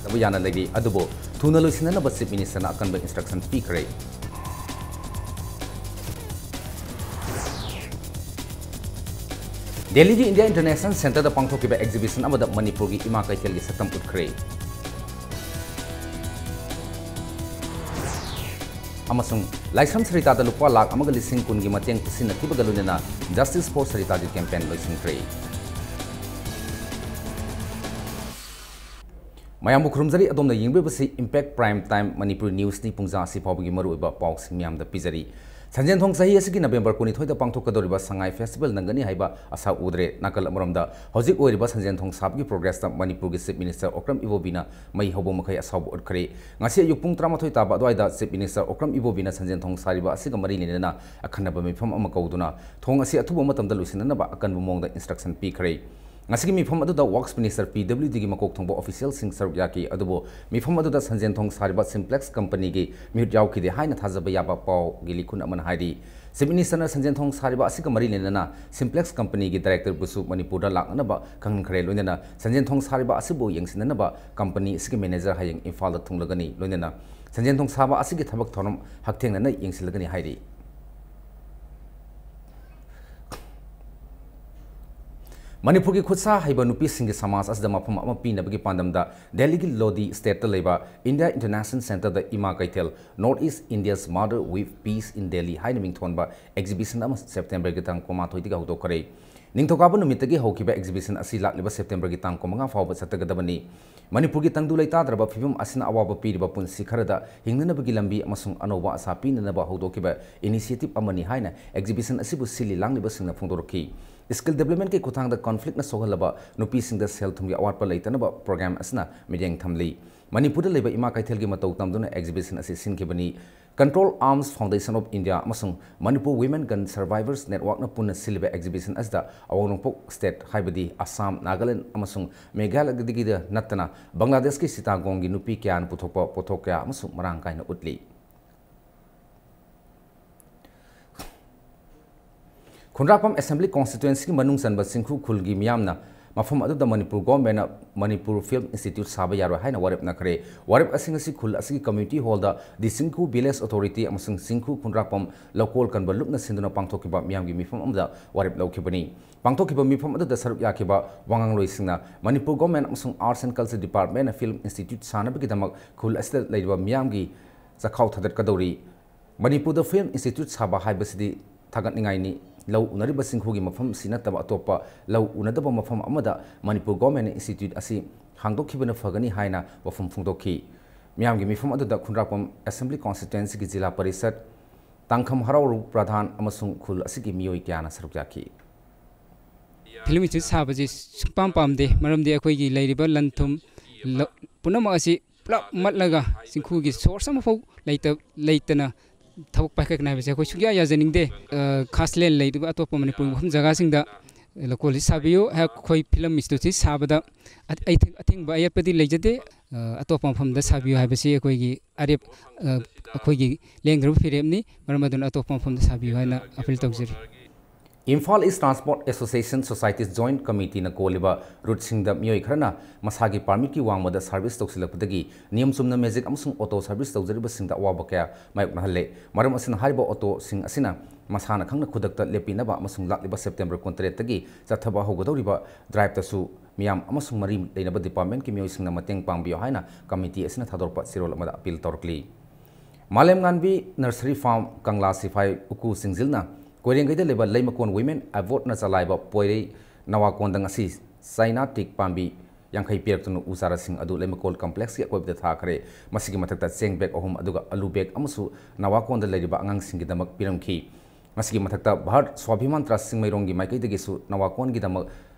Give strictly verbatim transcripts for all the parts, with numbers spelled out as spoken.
ꯇꯕ ꯌꯥꯅ ꯂꯩꯔꯤ꯫ ꯑꯗꯨꯕꯨ ꯊꯨꯅ ꯂꯣꯏꯁꯤꯟꯅꯅꯕ Chief Minister ꯅ ꯑꯀꯟꯕ instruction ꯄꯤꯈ꯭ꯔꯦ꯫ ꯗꯦꯜꯂꯤꯒꯤ India International Centre ꯗ ꯄꯥꯡꯊꯣꯛꯈꯤꯕ exhibition ꯑꯃꯗ ꯃꯅꯤꯄꯨꯔꯒꯤ ꯏꯃꯥ ꯀꯩꯊꯦꯜꯒꯤ ꯁꯛꯇꯝ ꯎꯠꯈ꯭ꯔꯦ꯫ ꯑꯃꯁꯨꯡ ꯂꯥꯏꯁ꯭ꯔꯝ ꯁꯔꯤꯇꯥꯗ ꯂꯨꯄꯥ ꯂꯥꯈ ꯑꯃꯒ ꯂꯤꯁꯤꯡ ꯀꯨꯟꯒꯤ ꯃꯇꯦꯡ ꯄꯤꯁꯤꯟꯅꯈꯤꯕꯒ ꯂꯣꯏꯅꯅ Justice for Sarita ꯒꯤ campaign ꯂꯣꯏꯁꯤꯟꯈ꯭ꯔꯦ꯫ ꯃꯌꯥꯝꯕꯨ ꯈꯨꯔꯨꯝꯖꯔꯤ꯫ ꯑꯗꯣꯝꯅ ꯌꯦꯡꯕꯤꯕꯁꯤ Impact Prime Time Manipuri News ꯅꯤ꯫ ꯄꯨꯡꯖꯥ ꯑꯁꯤ ꯐꯥꯎꯕꯒꯤ ꯃꯔꯨꯑꯣꯏꯕ ꯄꯥꯎꯁꯤꯡ ꯃꯌꯥꯝꯗ ꯄꯤꯖꯔꯤ꯫ ꯁꯟꯖꯦꯟꯊꯣꯡ ꯆꯍꯤ ꯑꯁꯤꯒꯤ November ꯀꯨꯟꯅꯤꯊꯣꯏꯗ ꯄꯥꯡꯊꯣꯛꯀꯗꯧꯔꯤꯕ ꯁꯉꯥꯏ Festival ꯅꯪꯒꯅꯤ ꯍꯥꯏꯕ ꯑꯁꯥ ꯎꯗ꯭ꯔꯦ꯫ ꯅꯥꯀꯜ ꯑꯃꯔꯣꯝꯗ, ꯍꯧꯖꯤꯛ ꯑꯣꯏꯔꯤꯕ ꯁꯟꯖꯦꯟꯊꯣꯡ ꯁꯥꯕꯒꯤ progress ꯇ ꯃꯅꯤꯄꯨꯔꯒꯤ Chief Minister ꯑꯣꯀ꯭ꯔꯝ ꯏꯕꯣꯕꯤꯅ ꯃꯩ ꯍꯧꯕ ꯃꯈꯩ ꯑꯁꯥꯎꯕ ꯎꯠꯈ꯭ꯔꯦ꯫ ꯉꯁꯤ ꯑꯌꯨꯛ ꯄꯨꯡ ꯇꯔꯥꯃꯥꯊꯣꯏ ꯇꯥꯕ ꯑꯗꯨꯋꯥꯏꯗ Chief Minister ꯑꯣꯀ꯭ꯔꯝ ꯏꯕꯣꯕꯤꯅ ꯁꯟꯖꯦꯟꯊꯣꯡ ꯁꯥꯔꯤꯕ ꯑꯁꯤꯒ ꯃꯔꯤ ꯂꯩꯅꯅ ꯑꯈꯟꯅꯕ ꯃꯤꯐꯝ ꯑꯃ ꯀꯧꯗꯨꯅ ꯊꯣꯡ ꯑꯁꯤ ꯑꯊꯨꯕ ꯃꯇꯝꯗ ꯂꯣꯏꯁꯤꯟꯅꯅꯕ ꯑꯀꯟꯕ ꯃꯑꯣꯡꯗ instruction ꯄꯤꯈ꯭ꯔꯦ꯫ ꯉꯁꯤꯒꯤ ꯃꯤꯐꯝ ꯑꯗꯨꯗ Works Minister, P W D ꯒꯤ ꯃꯀꯣꯛ ꯊꯣꯡꯕ official ꯁꯤꯡ ꯁꯔꯨꯛ ꯌꯥꯈꯤ꯫ ꯑꯗꯨꯕꯨ ꯃꯤꯐꯝ ꯑꯗꯨꯗ ꯁꯟꯖꯦꯟꯊꯣꯡ ꯁꯥꯔꯤꯕ Simplex company ꯒꯤ ꯃꯤꯍꯨꯠ ꯌꯥꯎꯈꯤꯗꯦ ꯍꯥꯏꯅ ꯊꯥꯖꯕ ꯌꯥꯕ ꯄꯥꯎꯒꯤ ꯂꯤꯈꯨꯟ ꯑꯃꯅ ꯍꯥꯏꯔꯤ꯫ Chief Minister ꯅ ꯁꯟꯖꯦꯟꯊꯣꯡ ꯁꯥꯔꯤꯕ ꯑꯁꯤꯒ ꯃꯔꯤ ꯂꯩꯅꯅ Simplex company ꯒꯤ director ꯕꯨꯁꯨ ꯃꯅꯤꯄꯨꯔꯗ ꯂꯥꯛꯅꯅꯕ ꯈꯪꯍꯟꯈ꯭ꯔꯦ꯫ ꯂꯣꯏꯅꯅ ꯁꯟꯖꯦꯟꯊꯣꯡ ꯁꯥꯔꯤꯕ ꯑꯁꯤꯕꯨ ꯌꯦꯡꯁꯤꯟꯅꯅꯕ company ꯑꯁꯤꯒꯤ manager ꯍꯌꯦꯡ ꯏꯝꯐꯥꯜꯗ ꯊꯨꯡꯂꯒꯅꯤ꯫ ꯂꯣꯏꯅꯅ ꯁꯟꯖꯦꯟꯊꯣꯡ ꯁꯥꯕ ꯑꯁꯤꯒꯤ ꯊꯕꯛ ꯊꯧꯔꯝ ꯍꯛꯊꯦꯡꯅꯅ ꯌꯦꯡꯁꯤꯜꯂꯒꯅꯤ ꯍꯥꯏꯔꯤ꯫ ꯃꯅꯤꯄꯨꯔꯒꯤ ꯈꯨꯠꯁꯥ ꯍꯩꯕ ꯅꯨꯄꯤꯁꯤꯡꯒꯤ ꯁꯃꯥꯖ ꯑꯁꯤꯗ ꯃꯐꯝ ꯑꯃ ꯄꯤꯅꯕꯒꯤ ꯄꯥꯟꯗꯝꯗ ꯗꯦꯜꯂꯤꯒꯤ ꯂꯣꯗꯤ ꯏꯁꯇꯦꯠꯇ ꯂꯩꯕ India International Centre ꯗ ꯏꯃꯥ ꯀꯩꯊꯦꯜ, North East India's Mother Weave Peace in Delhi ꯍꯥꯏꯅ ꯃꯤꯡꯊꯣꯟꯕ exhibition ꯑꯃ September ꯒꯤ ꯇꯥꯡ ꯀꯨꯟꯃꯥꯊꯣꯏꯗꯒꯤ ꯍꯧꯗꯣꯛꯈ꯭ꯔꯦ꯫ ꯅꯤꯡꯊꯧꯀꯥꯕ ꯅꯨꯃꯤꯠꯇꯒꯤ ꯍꯧꯈꯤꯕ exhibition ꯑꯁꯤ ꯂꯥꯛꯂꯤꯕ September ꯒꯤ ꯇꯥꯡ ꯀꯨꯟꯃꯉꯥ ꯐꯥꯎꯕ ꯆꯠꯊꯒꯗꯕꯅꯤ꯫ ꯃꯅꯤꯄꯨꯔꯒꯤ ꯇꯪꯗꯨ ꯂꯩꯇꯥꯗ꯭ꯔꯕ ꯐꯤꯕꯝ ꯑꯁꯤꯅ ꯑꯋꯥꯕ ꯄꯤꯔꯤꯕ ꯄꯨꯟꯁꯤ ꯈꯔꯗ ꯍꯤꯡꯅꯅꯕꯒꯤ ꯂꯝꯕꯤ ꯑꯃꯁꯨꯡ ꯑꯅꯧꯕ ꯑꯁꯥ ꯄꯤꯅꯅꯕ ꯍꯧꯗꯣꯛꯈꯤꯕ initiative ꯑꯃꯅꯤ ꯍꯥꯏꯅ exhibition ꯑꯁꯤꯕꯨ ꯁꯤꯜꯂꯤ ꯂꯥꯡꯂꯤꯕꯁꯤꯡꯅ ꯐꯣꯡꯗꯣꯔꯛꯈꯤ꯫ Skill development ꯀꯤ ꯈꯨꯠꯊꯥꯡꯗ conflict ꯅ ꯁꯣꯛꯍꯜꯂꯕ ꯅꯨꯄꯤꯁꯤꯡꯗ ꯁꯦꯜ ꯊꯨꯝꯒꯤ ꯑꯋꯥꯠꯄ ꯂꯩꯇꯅꯕ program ꯑꯁꯤꯅ ꯃꯤꯠꯌꯦꯡ ꯊꯝꯂꯤ꯫ ꯃꯅꯤꯄꯨꯔꯗ ꯂꯩꯕ ꯏꯃꯥ ꯀꯩꯊꯦꯜꯒꯤ ꯃꯇꯧ ꯇꯝꯗꯨꯅ exhibition ꯑꯁꯤ ꯁꯤꯟꯈꯤꯕꯅꯤ꯫ Control Arms Foundation of India ꯑꯃꯁꯨꯡ Manipur Women Gun Survivors Network ꯅ ꯄꯨꯟꯅ ꯁꯤꯜꯂꯤꯕ exhibition ꯑꯁꯤꯗ ꯑꯋꯥꯡ ꯅꯣꯡꯄꯣꯛ state ꯍꯥꯏꯕꯗꯤ ꯑꯁꯥꯝ, ꯅꯥꯒꯥꯂꯦꯟ ꯑꯃꯁꯨꯡ ꯃꯦꯘꯥꯂꯌꯗꯒꯤꯗ ꯅꯠꯇꯅ ꯕꯪꯒ꯭ꯂꯥꯗꯦꯁꯀꯤ ꯆꯤꯇꯥꯒꯣꯡꯒꯤ ꯅꯨꯄꯤ ꯀꯌꯥꯅ ꯄꯨꯊꯣꯛꯄ ꯄꯣꯠꯊꯣꯛ ꯀꯌꯥ ꯑꯃꯁꯨ ꯃꯔꯥꯡ ꯀꯥꯏꯅ ꯎꯠꯂꯤ꯫ ꯈꯨꯟꯗ꯭ꯔꯥꯛꯄꯝ Assembly Constituency ꯒꯤ ꯃꯅꯨꯡ ꯆꯟꯕ ꯆꯤꯡꯈꯨ ꯈꯨꯜꯒꯤ ꯃꯤꯌꯥꯝꯅ ꯃꯐꯝ ꯑꯗꯨꯗ ꯃꯅꯤꯄꯨꯔ ꯒꯣꯔꯃꯦꯟꯅ ꯃꯅꯤꯄꯨꯔ ꯐꯤꯜꯝ ꯏꯟꯁꯇꯤꯇ꯭ꯌꯨꯠ ꯁꯥꯕ ꯌꯥꯔꯣꯏ ꯍꯥꯏꯅ ꯋꯥꯔꯦꯞ ꯅꯈ꯭ꯔꯦ꯫ ꯋꯥꯔꯦꯞ ꯑꯁꯤꯡ ꯑꯁꯤ ꯈꯨꯜ ꯑꯁꯤꯒꯤ ꯀꯝꯃ꯭ꯌꯨꯅꯤꯇꯤ ꯍꯣꯜꯗ ꯗꯤ ꯆꯤꯡꯈꯨ ꯚꯤꯂꯦꯖ ꯑꯣꯊꯣꯔꯤꯇꯤ ꯑꯃꯁꯨꯡ ꯆꯤꯡꯈꯨ ꯈꯨꯟꯗ꯭ꯔꯥꯛꯄꯝ ꯂꯧꯀꯣꯜ ꯀꯟꯕ ꯂꯨꯞꯅ ꯁꯤꯟꯗꯨꯅ ꯄꯥꯡꯊꯣꯛꯈꯤꯕ ꯃꯤꯌꯥꯝꯒꯤ ꯃꯤꯐꯝ ꯑꯃꯗ ꯋꯥꯔꯦꯞ ꯂꯧꯈꯤꯕꯅꯤ꯫ ꯄꯥꯡꯊꯣꯛꯈꯤꯕ ꯃꯤꯐꯝ ꯑꯗꯨꯗ ꯁꯔꯨꯛ ꯌꯥꯈꯤꯕ ꯋꯥꯉꯥꯡꯂꯣꯏꯁꯤꯡꯅ ꯃꯅꯤꯄꯨꯔ ꯒꯣꯔꯃꯦꯟ ꯑꯃꯁꯨꯡ ꯑꯥꯔꯠꯁ ꯑꯦꯟ ꯀꯜꯆꯔ ꯗꯤꯄꯥꯔꯠꯃꯦꯟꯅ ꯐꯤꯜꯝ ꯏꯟꯁꯇꯤꯇ꯭ꯌꯨꯠ ꯁꯥꯅꯕꯒꯤꯗꯃꯛ ꯈꯨꯜ ꯑꯁꯤꯗ ꯂꯩꯔꯤꯕ ꯃꯤꯌꯥꯝꯒꯤ ꯆꯥꯛꯈꯥꯎ ꯊꯥꯗꯠꯀꯗꯧꯔꯤ꯫ ꯃꯅꯤꯄꯨꯔꯗ ꯐꯤꯜꯝ ꯏꯟꯁꯇꯤꯇ꯭ꯌꯨꯠ ꯁꯥꯕ ꯍꯥꯏꯕꯁꯤꯗꯤ ꯊꯥꯒꯠꯅꯤꯡꯉꯥꯏꯅꯤ꯫ ꯂꯧ ꯎꯅꯔꯤꯕ ꯆꯤꯡꯈꯨꯒꯤ ꯃꯐꯝꯁꯤ ꯅꯠꯇꯕ ꯑꯇꯣꯞꯄ ꯂꯧ ꯎꯅꯗꯕ ꯃꯐꯝ ꯑꯃꯗ ꯃꯅꯤꯄꯨꯔ ꯒꯣꯔꯃꯦꯟꯅ ꯏꯟꯁꯇꯤꯇ꯭ꯌꯨꯠ ꯑꯁꯤ ꯍꯥꯡꯗꯣꯛꯈꯤꯕꯅ ꯐꯒꯅꯤ ꯍꯥꯏꯅ ꯋꯥꯐꯝ ꯐꯣꯡꯗꯣꯛꯈꯤ꯫ ꯃꯤꯌꯥꯝꯒꯤ ꯃꯤꯐꯝ ꯑꯗꯨꯗ ꯈꯨꯟꯗ꯭ꯔꯥꯛꯄꯝ ꯑꯦꯁꯦꯝꯕ꯭ꯂꯤ ꯀꯣꯟꯁꯇꯤꯇ꯭ꯋꯦꯟꯁꯤꯒꯤ ꯖꯤꯂꯥ ꯄꯔꯤꯁꯠ ꯇꯥꯡꯈꯝ ꯍꯔꯥꯎꯔꯨ ꯄ꯭ꯔꯙꯥꯟ ꯑꯃꯁꯨꯡ ꯈꯨꯜ ꯑꯁꯤꯒꯤ ꯃꯤꯑꯣꯏ ꯀꯌꯥꯅ ꯁꯔꯨꯛ ꯌꯥꯈꯤ꯫ ꯐꯤꯂꯝ ꯏꯟꯁꯇꯤꯇ꯭ꯌꯨꯠ ꯁꯥꯕꯁꯤ ꯁꯨꯡꯄꯥꯝ ꯄꯥꯝꯗꯦ꯫ ꯃꯔꯝꯗꯤ ꯑꯩꯈꯣꯏꯒꯤ ꯂꯩꯔꯤꯕ ꯂꯟ ꯊꯨꯝ ꯂ-, ꯄꯨꯝꯅꯃꯛ ꯑꯁꯤ ꯄꯨꯂꯞ ꯃꯠꯂꯒ ꯆꯤꯡꯈꯨꯒꯤ ꯁꯣꯔꯁ ꯑꯃꯐꯥꯎ ꯂꯩꯇ-, ꯂꯩꯇꯅ ꯊꯕꯛ ꯄꯥꯏꯈꯠꯀꯅꯤ ꯍꯥꯏꯕꯁꯦ ꯑꯩꯈꯣꯏ ꯁꯨꯡꯌꯥ ꯌꯥꯖꯅꯤꯡꯗꯦ꯫ ꯑ, ꯈꯥꯁꯂꯦꯟ ꯂꯩꯔꯤꯕ ꯑꯇꯣꯞꯄ ꯃꯅꯤꯄꯨꯔꯒꯤ ꯃꯐꯝ ꯖꯒꯥꯁꯤꯡꯗ ꯂꯧꯀꯣꯜꯁꯤ ꯁꯥꯕꯤꯌꯨ꯫ ꯑꯩꯈꯣꯏ ꯐꯤꯂꯝ ꯏꯟꯁꯇꯤꯇ꯭ꯌꯨꯠꯁꯤ ꯁꯥꯕꯗ ꯑ-, ꯑꯩ-, ꯑꯊꯤꯡꯕ ꯑꯌꯦꯠꯄꯗꯤ ꯂꯩꯖꯗꯦ꯫ ꯑ, ꯑꯇꯣꯞꯄ ꯃꯐꯝꯗ ꯁꯥꯕꯤꯌꯨ ꯍꯥꯏꯕꯁꯤ ꯑꯩꯈꯣꯏꯒꯤ ꯑꯔꯦꯞ-, ꯑ, ꯑꯩꯈꯣꯏꯒꯤ ꯂꯦꯡꯗ꯭ꯔꯕ ꯐꯤꯔꯦꯞꯅꯤ꯫ ꯃꯔꯝ ꯑꯗꯨꯅ ꯑꯇꯣꯞꯄ ꯃꯐꯝꯗ ꯁꯥꯕꯤꯌꯨ ꯍꯥꯏꯅ ꯑꯄꯤꯜ ꯇꯧꯖꯔꯤ꯫ ꯏꯝꯐꯥꯜ ꯏꯁ ꯇ꯭ꯔꯥꯟꯁꯄꯣꯔꯠ ꯑꯦꯁꯣꯁꯤꯌꯦꯁꯟ ꯁꯣꯁꯥꯏꯇꯤꯁ ꯖꯣꯏꯟꯠ ꯀꯃꯤꯇꯤꯅ ꯀꯣꯜꯂꯤꯕ ꯔꯨꯠꯁꯤꯡꯗ ꯃꯤꯑꯣꯏ ꯈꯔꯅ ꯃꯁꯥꯒꯤ ꯄꯥꯔꯃꯤꯠꯀꯤ ꯋꯥꯡꯃꯗ ꯁꯥꯔꯚꯤꯁ ꯇꯧꯁꯤꯜꯂꯛꯄꯗꯒꯤ ꯅꯤꯌꯝ ꯆꯨꯝꯅ ꯃꯦꯖꯤꯛ ꯑꯃꯁꯨꯡ ꯑꯣꯇꯣ ꯁꯥꯔꯚꯤꯁ ꯇꯧꯖꯔꯤꯕꯁꯤꯡꯗ ꯑꯋꯥꯕ ꯀꯌꯥ ꯃꯥꯌꯣꯛꯅꯍꯜꯂꯦ꯫ ꯃꯔꯝ ꯑꯁꯤꯅ ꯍꯥꯏꯔꯤꯕ ꯑꯣꯇꯣꯁꯤꯡ ꯑꯁꯤꯅ ꯃꯁꯥꯅ ꯈꯪꯅ ꯈꯨꯗꯛꯇ ꯂꯦꯞꯄꯤꯅꯕ ꯑꯃꯁꯨꯡ ꯂꯥꯛꯂꯤꯕ ꯁꯦꯞꯇꯦꯝꯕꯔ ꯀꯨꯟꯇꯔꯦꯠꯇꯒꯤ ꯆꯠꯊꯕ ꯍꯧꯒꯗꯧꯔꯤꯕ ꯗ꯭ꯔꯥꯏꯚꯇꯁꯨ ꯃꯤꯌꯥꯝ ꯑꯃꯁꯨꯡ ꯃꯔꯤ ꯂꯩꯅꯕ ꯗꯤꯄꯥꯔꯠꯃꯦꯟꯠꯀꯤ ꯃꯤꯑꯣꯏꯁꯤꯡꯅ ꯃꯇꯦꯡ ꯄꯥꯡꯕꯤꯌꯨ ꯍꯥꯏꯅ ꯀꯃꯤꯇꯤ ꯑꯁꯤꯅ ꯊꯥꯗꯣꯔꯛꯄ ꯆꯦꯔꯣꯜ ꯑꯃꯗ ꯑꯄꯤꯜ ꯇꯧꯔꯛꯂꯤ꯫ ꯃꯥꯂꯦꯝꯉꯥꯟꯕꯤ ꯅꯔꯁꯔꯤ ꯐꯥꯔꯝ ꯀꯪꯂꯥ ꯁꯤꯐꯥꯏ ꯎꯀꯨ ꯁꯤꯡꯖꯤꯜꯅ ꯀꯣꯏꯔꯦꯡꯒꯩꯗ ꯂꯩꯕ ꯂꯩꯃꯀꯣꯟ ꯋꯤꯃꯦꯟ ꯑꯦꯕꯣꯔꯠꯅ ꯆꯂꯥꯏꯕ ꯄꯣꯏꯔꯩ ꯅꯋꯥꯀꯣꯟꯗ ꯉꯁꯤ ꯆꯥꯏꯅꯥ ꯇꯤꯛ ꯄꯥꯝꯕꯤ ꯌꯥꯡꯈꯩ ꯄꯤꯔꯛꯇꯨꯅ ꯎ ꯆꯥꯔꯥꯁꯤꯡ ꯑꯗꯨ ꯂꯩꯃꯀꯣꯜ ꯀꯝꯄ꯭ꯂꯦꯛꯁꯀꯤ ꯑꯀꯣꯏꯕꯗ ꯊꯥꯈ꯭ꯔꯦ꯫ ꯃꯁꯤꯒꯤ ꯃꯊꯛꯇ ꯆꯦꯡ ꯕꯦꯒ ꯑꯍꯨꯝ ꯑꯗꯨꯒ ꯑꯂꯨ ꯕꯦꯒ ꯑꯃꯁꯨ ꯅꯋꯥꯀꯣꯟꯗ ꯂꯩꯔꯤꯕ ꯑꯉꯥꯡꯁꯤꯡꯒꯤꯗꯃꯛ ꯄꯤꯔꯝꯈꯤ꯫ ꯃꯁꯤꯒꯤ ꯃꯊꯛꯇ ꯚꯥꯔꯠ ꯁ꯭ꯋꯥꯚꯤꯃꯥꯟ ꯇ꯭ꯔꯁ ꯆꯤꯡꯃꯩꯔꯣꯡꯒꯤ ꯃꯥꯏꯀꯩꯗꯒꯤꯁꯨ ꯅꯋꯥꯀꯣꯟꯒꯤꯗꯃꯛ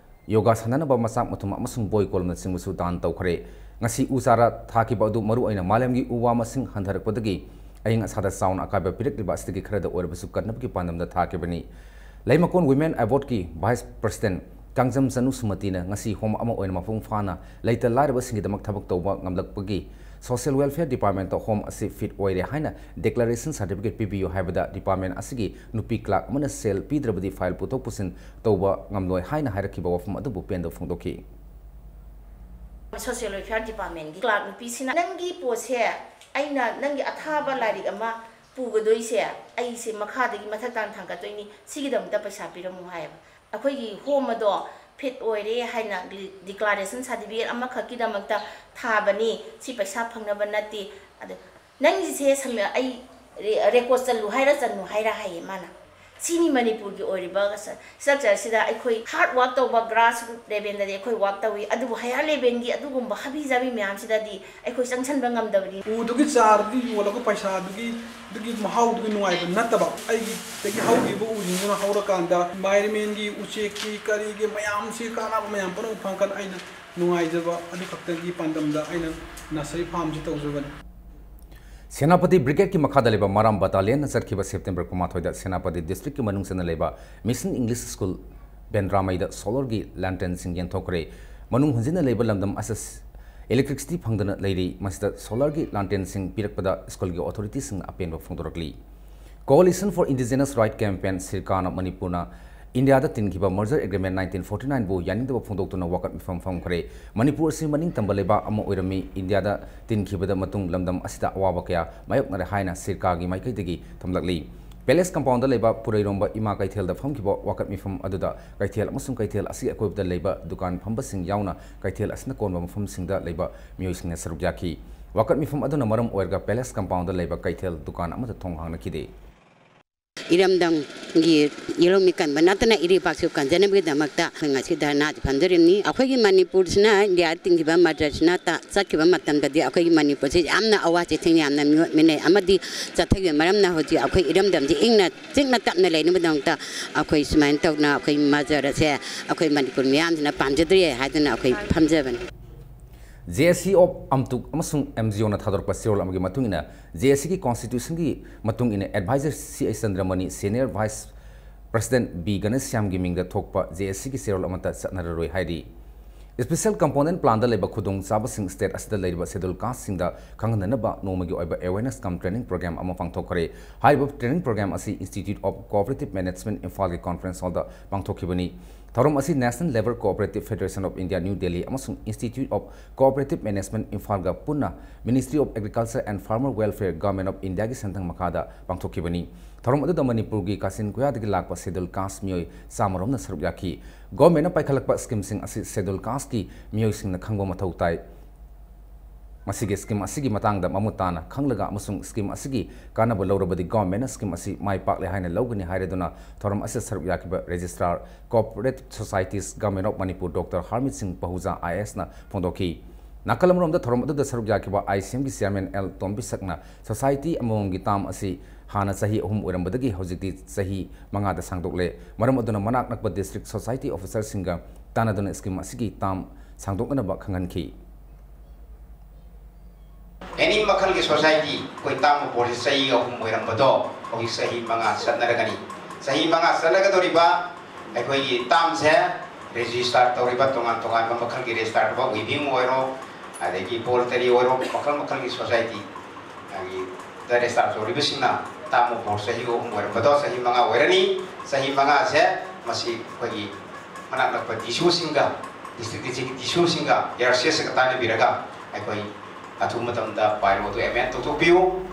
ꯌꯣꯒꯥ ꯁꯥꯟꯅꯅꯕ ꯃꯆꯥꯛ ꯃꯊꯨꯝ ꯑꯃꯁꯨꯡ ꯕꯣꯏ ꯀꯣꯂꯣꯝꯅꯆꯤꯡꯕꯁꯨ ꯗꯥꯟ ꯇꯧꯈ꯭ꯔꯦ꯫ ꯉꯁꯤ ꯎ ꯆꯥꯔꯥ ꯊꯥꯈꯤꯕ ꯑꯗꯨ ꯃꯔꯨꯑꯣꯏꯅ ꯃꯥꯂꯦꯝꯒꯤ ꯎ ꯋꯥ ꯃꯁꯤꯡ ꯍꯟꯊꯔꯛꯄꯗꯒꯤ ꯑꯏꯪ ꯑꯁꯥꯗ ꯆꯥꯎꯅ ꯑꯀꯥꯏꯕ ꯄꯤꯔꯛꯂꯤꯕ ꯑꯁꯤꯗꯒꯤ ꯈꯔꯗ ꯑꯣꯏꯔꯕꯁꯨ ꯀꯟꯅꯕꯒꯤ ꯄꯥꯟꯗꯝꯗ ꯊꯥꯈꯤꯕꯅꯤ꯫ ꯂꯩꯃꯀꯣꯟ ꯋꯤꯃꯦꯟ ꯑꯦꯕꯣꯔꯠꯀꯤ ꯚꯥꯏꯁ ꯄ꯭ꯔꯁꯤꯗꯦꯟꯠ ꯀꯥꯡꯖꯝ ꯆꯅꯨ ꯁꯨꯃꯇꯤꯅ ꯉꯁꯤ ꯍꯣꯝ ꯑꯃ ꯑꯣꯏꯅ ꯃꯄꯨꯡ ꯐꯥꯅ ꯂꯩꯇ ꯂꯥꯏꯔꯕꯁꯤꯡꯒꯤꯗꯃꯛ ꯊꯕꯛ ꯇꯧꯕ ꯉꯝꯂꯛꯄꯒꯤ Social Welfare Departmentꯇ home ꯑꯁꯤ fit ꯑꯣꯏꯔꯦ ꯍꯥꯏꯅ declaration certificate ꯄꯤꯕꯤꯌꯨ ꯍꯥꯏꯕꯗ department ꯑꯁꯤꯒꯤ ꯅꯨꯄꯤ clerk ꯑꯃꯅ ꯁꯦꯜ ꯄꯤꯗ꯭ꯔꯕꯗꯤ file ꯄꯨꯊꯣꯛ ꯄꯨꯁꯤꯟ ꯇꯧꯕ ꯉꯝꯂꯣꯏ ꯍꯥꯏꯅ ꯍꯥꯏꯔꯛꯈꯤꯕ ꯋꯥꯐꯝ ꯑꯗꯨꯕꯨ ꯄꯦꯟꯗꯕ ꯐꯣꯡꯗꯣꯛꯈꯤ꯫ Social Welfare Departmentꯀꯤ clerk ꯅꯨꯄꯤꯁꯤꯅ, "ꯅꯪꯒꯤ ꯄꯣꯠꯁꯦ, ꯑꯩꯅ ꯅꯪꯒꯤ ꯑꯊꯥꯕ ꯂꯥꯏꯔꯤꯛ ꯑꯃ ꯄꯨꯒꯗꯣꯏꯁꯦ, ꯑꯩꯁꯦ ꯃꯈꯥꯗꯒꯤ ꯃꯊꯛ ꯇꯥꯅ ꯊꯥꯡꯒꯠꯇꯣꯏꯅꯤ, ꯁꯤꯒꯤꯗꯃꯛꯇ ꯄꯩꯁꯥ ꯄꯤꯔꯝꯃꯨ" ꯍꯥꯏꯌꯦꯕ꯫ ꯑꯩꯈꯣꯏꯒꯤ home ꯑꯗꯣ fit ꯑꯣꯏꯔꯦ ꯍꯥꯏꯅ declaration certificate ꯑꯃꯈꯛꯀꯤꯗꯃꯛꯇ ꯊꯥꯕꯅꯤ, ꯁꯤ ꯄꯩꯁꯥ ꯐꯪꯅꯕ ꯅꯠꯇꯦ꯫ ꯑꯗꯣ ꯅꯪꯒꯤꯁꯦ ꯁꯝ-, ꯑꯩ ꯔꯦ-, record ꯆꯜꯂꯨ ꯍꯥꯏꯔ ꯆꯟꯅꯨ ꯍꯥꯏꯔ ꯍꯥꯏꯌꯦ ꯃꯥꯅ꯫ ꯁꯤꯅꯤ ꯃꯅꯤꯄꯨꯔꯒꯤ ꯑꯣꯏꯔꯤꯕ ꯁ-, structureꯁꯤꯗ ꯑꯩꯈꯣꯏ hard work ꯇꯧꯕ grassroot levelꯗꯗꯤ ꯑꯩꯈꯣꯏ work ꯇꯧꯏ, ꯑꯗꯨꯕꯨ higher levelꯒꯤ ꯑꯗꯨꯒꯨꯝꯕ ꯍꯥꯕꯤ ꯖꯥꯕꯤ ꯃꯌꯥꯝꯁꯤꯗꯗꯤ ꯑꯩꯈꯣꯏ ꯆꯪꯁꯟꯕ ꯉꯝꯗꯕꯅꯤ꯫ ꯎꯗꯨꯒꯤ ꯆꯥꯔꯗꯨ ꯌꯣꯜꯂꯒ ꯄꯩꯁꯥꯗꯨꯒꯤ, ꯑꯗꯨꯒꯤ ꯃꯍꯥꯎꯗꯨꯒꯤ ꯅꯨꯡꯉꯥꯏꯕ ꯅꯠꯇꯕ, ꯑꯩꯒꯤꯗꯒꯤ ꯍꯧꯈꯤꯕ ꯎꯁꯤꯡꯗꯨꯅ ꯍꯧꯔꯀꯥꯟꯗ environmentꯀꯤ, ꯎꯆꯦꯛꯀꯤ, ꯀꯔꯤꯒꯤ ꯃꯌꯥꯝꯁꯤ ꯀꯥꯟꯅꯕ ꯃꯌꯥꯝ ꯄꯨꯝꯅꯃꯛ ꯐꯪꯉꯀꯥꯟꯗ ꯑꯩꯅ ꯅꯨꯡꯉꯥꯏꯖꯕ ꯑꯗꯨ ꯈꯛꯇꯒꯤ ꯄꯥꯟꯗꯝꯗ ꯑꯩꯅ nursery farmꯁꯤ ꯇꯧꯖꯕꯅꯤ꯫ ꯁꯦꯅꯥꯄꯇꯤ Brigadeꯀꯤ ꯃꯈꯥꯗ ꯂꯩꯕ ꯃꯔꯥꯝ battalionꯅ ꯆꯠꯈꯤꯕ September ꯀꯨꯟꯃꯥꯊꯣꯏꯗ ꯁꯦꯅꯥꯄꯇꯤ districtꯀꯤ ꯃꯅꯨꯡ ꯆꯟꯅ ꯂꯩꯕ Mission English School ꯕꯦꯟꯗ꯭ꯔꯥꯃꯩꯗ solarꯒꯤ lanternꯁꯤꯡ ꯌꯦꯟꯊꯣꯛꯈ꯭ꯔꯦ꯫ ꯃꯅꯨꯡ ꯍꯟꯖꯤꯟꯅ ꯂꯩꯕ ꯂꯝꯗꯝ ꯑꯁꯤꯗ electricity ꯐꯪꯗꯅ ꯂꯩꯔꯤ꯫ ꯃꯁꯤꯗ solarꯒꯤ lanternꯁꯤꯡ ꯄꯤꯔꯛꯄꯗ schoolꯒꯤ authorityꯁꯤꯡꯅ ꯑꯄꯦꯟꯕ ꯐꯣꯡꯗꯣꯔꯛꯂꯤ꯫ Coalition for Indigenous Right Campaign, ꯁꯤꯔꯀꯥꯅ ꯃꯅꯤꯄꯨꯔꯅ ꯏꯟꯗꯤꯌꯥꯗ ꯇꯤꯟꯈꯤꯕ merger agreement nineteen forty nineꯕꯨ ꯌꯥꯅꯤꯡꯗꯕ ꯐꯣꯡꯗꯣꯛꯇꯨꯅ ꯋꯥꯀꯠ ꯃꯤꯐꯝ ꯐꯝꯈ꯭ꯔꯦ꯫ ꯃꯅꯤꯄꯨꯔ ꯑꯁꯤ ꯃꯅꯤꯡ ꯇꯝꯕ ꯂꯩꯕꯥꯛ ꯑꯃ ꯑꯣꯏꯔꯝꯃꯤ꯫ ꯏꯟꯗꯤꯌꯥꯗ ꯇꯤꯟꯈꯤꯕꯗ ꯃꯇꯨꯡ ꯂꯝꯗꯝ ꯑꯁꯤꯗ ꯑꯋꯥꯕ ꯀꯌꯥ ꯃꯥꯌꯣꯛꯅꯔꯦ ꯍꯥꯏꯅ ꯁꯤꯔꯀꯥꯒꯤ ꯃꯥꯏꯀꯩꯗꯒꯤ ꯊꯝꯂꯛꯂꯤ꯫ Palace compoundꯗ ꯂꯩꯕ ꯄꯨꯔꯩꯔꯣꯝꯕ ꯏꯃꯥ ꯀꯩꯊꯦꯜꯗ ꯐꯝꯈꯤꯕ ꯋꯥꯀꯠ ꯃꯤꯐꯝ ꯑꯗꯨꯗ ꯀꯩꯊꯦꯜ ꯑꯃꯁꯨꯡ ꯀꯩꯊꯦꯜ ꯑꯁꯤꯒꯤ ꯑꯀꯣꯏꯕꯗ ꯂꯩꯕ ꯗꯨꯀꯥꯟ ꯐꯝꯕꯁꯤꯡ ꯌꯥꯎꯅ ꯀꯩꯊꯦꯜ ꯑꯁꯤꯅ ꯀꯣꯟꯕ ꯃꯐꯝꯁꯤꯡꯗ ꯂꯩꯕ ꯃꯤꯑꯣꯏꯁꯤꯡꯅ ꯁꯔꯨꯛ ꯌꯥꯈꯤ꯫ ꯋꯥꯀꯠ ꯃꯤꯐꯝ ꯑꯗꯨꯅ ꯃꯔꯝ ꯑꯣꯏꯔꯒ Palace compoundꯗ ꯂꯩꯕ ꯀꯩꯊꯦꯜ ꯗꯨꯀꯥꯟ ꯑꯃꯠꯇ ꯊꯣꯡ ꯍꯥꯡꯅꯈꯤꯗꯦ꯫ ꯏꯔꯝꯗꯝꯒꯤ ꯏꯔꯧꯃꯤ ꯀꯟꯕ ꯅꯠꯇꯅ ꯏꯔꯩꯄꯥꯛꯁꯨ ꯀꯟꯖꯅꯕꯒꯤꯗꯃꯛꯇ ꯑꯩꯈꯣꯏ ꯉꯁꯤ ꯙꯔꯅꯥꯁꯤ ꯐꯝꯖꯔꯤꯕꯅꯤ꯫ ꯑꯩꯈꯣꯏꯒꯤ ꯃꯅꯤꯄꯨꯔꯁꯤꯅ ꯏꯟꯗꯤꯌꯥ ꯇꯤꯟꯈꯤꯕ mergerꯁꯤꯅ ꯆꯠꯈꯤꯕ ꯃꯇꯝꯗꯗꯤ ꯑꯩꯈꯣꯏꯒꯤ ꯃꯅꯤꯄꯨꯔꯁꯤ ꯌꯥꯝꯅ ꯑꯋꯥ ꯆꯩꯊꯦꯡ ꯌꯥꯝꯅ ꯃꯤꯑꯣꯠ ꯃꯤꯅꯩ ꯑꯃꯗꯤ ꯆꯠꯊꯈꯤꯕ ꯃꯔꯝꯅ ꯍꯧꯖꯤꯛ ꯑꯩꯈꯣꯏ ꯏꯔꯝꯗꯝꯁꯤ ꯏꯪꯅ ꯆꯤꯛꯅ ꯇꯞꯅ ꯂꯩꯅꯕꯒꯤꯗꯃꯛꯇ ꯑꯩꯈꯣꯏ ꯁꯨꯃꯥꯏꯅ ꯇꯧꯅ ꯑꯩꯈꯣꯏ merger ꯑꯁꯦ ꯑꯩꯈꯣꯏ ꯃꯅꯤꯄꯨꯔ ꯃꯤꯌꯥꯝꯁꯤꯅ ꯄꯥꯝꯖꯗ꯭ꯔꯦ ꯍꯥꯏꯗꯨꯅ ꯑꯩꯈꯣꯏ ꯐꯝꯖꯕꯅꯤ꯫ JAC of ꯑꯝꯇꯨꯛ ꯑꯃꯁꯨꯡ MGOꯅ ꯊꯥꯗꯣꯔꯛꯄ ꯆꯦꯔꯣꯜ ꯑꯃꯒꯤ ꯃꯇꯨꯡ ꯏꯟꯅ, JACꯒꯤ constitutionꯒꯤ ꯃꯇꯨꯡ ꯏꯟꯅ advisor C I ꯆꯟꯗ꯭ꯔꯃꯅꯤ, senior vice president B ꯘꯅꯁ꯭ꯌꯥꯝꯒꯤ ꯃꯤꯡꯗ ꯊꯣꯛꯄ JACꯒꯤ ꯆꯦꯔꯣꯜ ꯑꯃꯠꯇ ꯆꯠꯅꯔꯔꯣꯏ ꯍꯥꯏꯔꯤ꯫ Special Component Plan ꯗ ꯂꯩꯕ ꯈꯨꯗꯣꯡꯆꯥꯕꯁꯤꯡ state ꯑꯁꯤꯗ ꯂꯩꯔꯤꯕ Scheduled Caste ꯁꯤꯡꯗ ꯈꯪꯍꯟꯅꯅꯕ ꯅꯣꯡꯃꯒꯤ ꯑꯣꯏꯕ awareness cum training program ꯑꯃ ꯄꯥꯡꯊꯣꯛꯈ꯭ꯔꯦ꯫ ꯍꯥꯏꯔꯤꯕ training program ꯑꯁꯤ Institute of Cooperative Management ꯏꯝꯐꯥꯜꯒꯤ conference hall ꯗ ꯄꯥꯡꯊꯣꯛꯈꯤꯕꯅꯤ꯫ ꯊꯧꯔꯝ ꯑꯁꯤ National Labour Cooperative Federation of India, New Delhi ꯑꯃꯁꯨꯡ Institute of Cooperative Management ꯏꯝꯐꯥꯜꯒ ꯄꯨꯟꯅ Ministry of Agriculture and Farmer Welfare, Government of India ꯒꯤ ꯁꯦꯟꯊꯪ ꯃꯈꯥꯗ ꯄꯥꯡꯊꯣꯛꯈꯤꯕꯅꯤ꯫ ꯊꯧꯔꯝ ꯑꯗꯨꯗ ꯃꯅꯤꯄꯨꯔꯒꯤ ꯀꯥꯆꯤꯟ ꯀꯣꯌꯥꯗꯒꯤ ꯂꯥꯛꯄ Scheduled Caste ꯃꯤꯑꯣꯏ ꯆꯥꯃꯔꯣꯝꯅ ꯁꯔꯨꯛ ꯌꯥꯈꯤ꯫ Government ꯅ ꯄꯥꯏꯈꯠꯂꯛꯄ scheme ꯁꯤꯡ ꯑꯁꯤ Scheduled Caste ꯀꯤ ꯃꯤꯑꯣꯏꯁꯤꯡꯅ ꯈꯪꯕ ꯃꯊꯧ ꯇꯥꯏ꯫ ꯃꯁꯤꯒꯤ scheme ꯑꯁꯤꯒꯤ ꯃꯇꯥꯡꯗ ꯃꯃꯨꯠ ꯇꯥꯅ ꯈꯪꯂꯒ ꯑꯃꯁꯨꯡ scheme ꯑꯁꯤꯒꯤ ꯀꯥꯟꯅꯕ ꯂꯧꯔꯕꯗꯤ government ꯅ scheme ꯑꯁꯤ ꯃꯥꯏ ꯄꯥꯛꯂꯦ ꯍꯥꯏꯅ ꯂꯧꯒꯅꯤ ꯍꯥꯏꯔꯗꯨꯅ ꯊꯧꯔꯝ ꯑꯁꯤꯗ ꯁꯔꯨꯛ ꯌꯥꯈꯤꯕ Registrar Cooperative Societies, Government of Manipur, Doctor ꯍꯔꯃꯤꯠ ꯁꯤꯡ ꯄꯍꯨꯖꯥ, ꯑꯥꯏ ꯑꯦ ꯑꯦꯁ ꯅ ꯐꯣꯡꯗꯣꯛꯈꯤ꯫ ꯅꯥꯀꯜ ꯑꯃꯔꯣꯝꯗ ꯊꯧꯔꯝ ꯑꯗꯨꯗ ꯁꯔꯨꯛ ꯌꯥꯈꯤꯕ ꯑꯥꯏ ꯁꯤ ꯑꯦꯝ ꯒꯤ chairman ꯑꯦꯜ ꯇꯣꯝꯕꯤꯁꯛꯅ society ꯑꯃꯃꯝꯒꯤ term ꯑꯁꯤ ꯍꯥꯟꯅ ꯆꯍꯤ ꯑꯍꯨꯝ ꯑꯣꯏꯔꯝꯕꯗꯒꯤ ꯍꯧꯖꯤꯛꯇꯤ ꯆꯍꯤ ꯃꯉꯥꯗ ꯁꯥꯡꯗꯣꯛꯂꯦ꯫ ꯃꯔꯝ ꯑꯗꯨꯅ ꯃꯅꯥꯛ ꯅꯛꯄ district society officer ꯁꯤꯡꯒ ꯇꯥꯟꯅꯗꯨꯅ scheme ꯑꯁꯤꯒꯤ term ꯁꯥꯡꯗꯣꯛꯅꯅꯕ ꯈꯪꯍꯟꯈꯤ꯫ Any ꯃꯈꯜꯒꯤ society ꯑꯩꯈꯣꯏ term of board ꯁꯤ ꯆꯍꯤ ꯑꯍꯨꯝ ꯑꯣꯏꯔꯝꯕꯗꯣ ꯍꯧꯖꯤꯛ ꯆꯍꯤ ꯃꯉꯥ ꯆꯠꯅꯔꯒꯅꯤ꯫ ꯆꯍꯤ ꯃꯉꯥ ꯆꯠꯂꯒꯗꯧꯔꯤꯕ ꯑꯩꯈꯣꯏꯒꯤ term ꯁꯦ register ꯇꯧꯔꯤꯕ ꯇꯣꯉꯥꯟ ꯇꯣꯉꯥꯟꯕ ꯃꯈꯜꯒꯤ register ꯇꯧꯕ weaving ꯑꯣꯏꯔꯣ, ꯑꯗꯒꯤ poultry ꯑꯣꯏꯔꯣ, ꯃꯈꯜ ꯃꯈꯜꯒꯤ society ꯒꯤ register ꯇꯧꯔꯤꯕꯁꯤꯡꯅ term of board ꯆꯍꯤ ꯑꯍꯨꯝ ꯑꯣꯏꯔꯝꯕꯗꯣ ꯆꯍꯤ ꯃꯉꯥ ꯑꯣꯏꯔꯅꯤ꯫ ꯆꯍꯤ ꯃꯉꯥꯁꯦ ꯃꯁꯤ ꯑꯩꯈꯣꯏꯒꯤ ꯃꯅꯥꯛ ꯅꯛꯄ D C ꯁꯤꯡꯒ, district district D C ꯁꯤꯡꯒ, A R C S ꯀ ꯇꯥꯟꯅꯕꯤꯔꯒ ꯑꯩꯈꯣꯏ ꯑꯊꯨꯕ ꯃꯇꯝꯗ bylaw ꯑꯗꯨ amend ꯇꯧꯊꯣꯛꯄꯤꯌꯨ꯫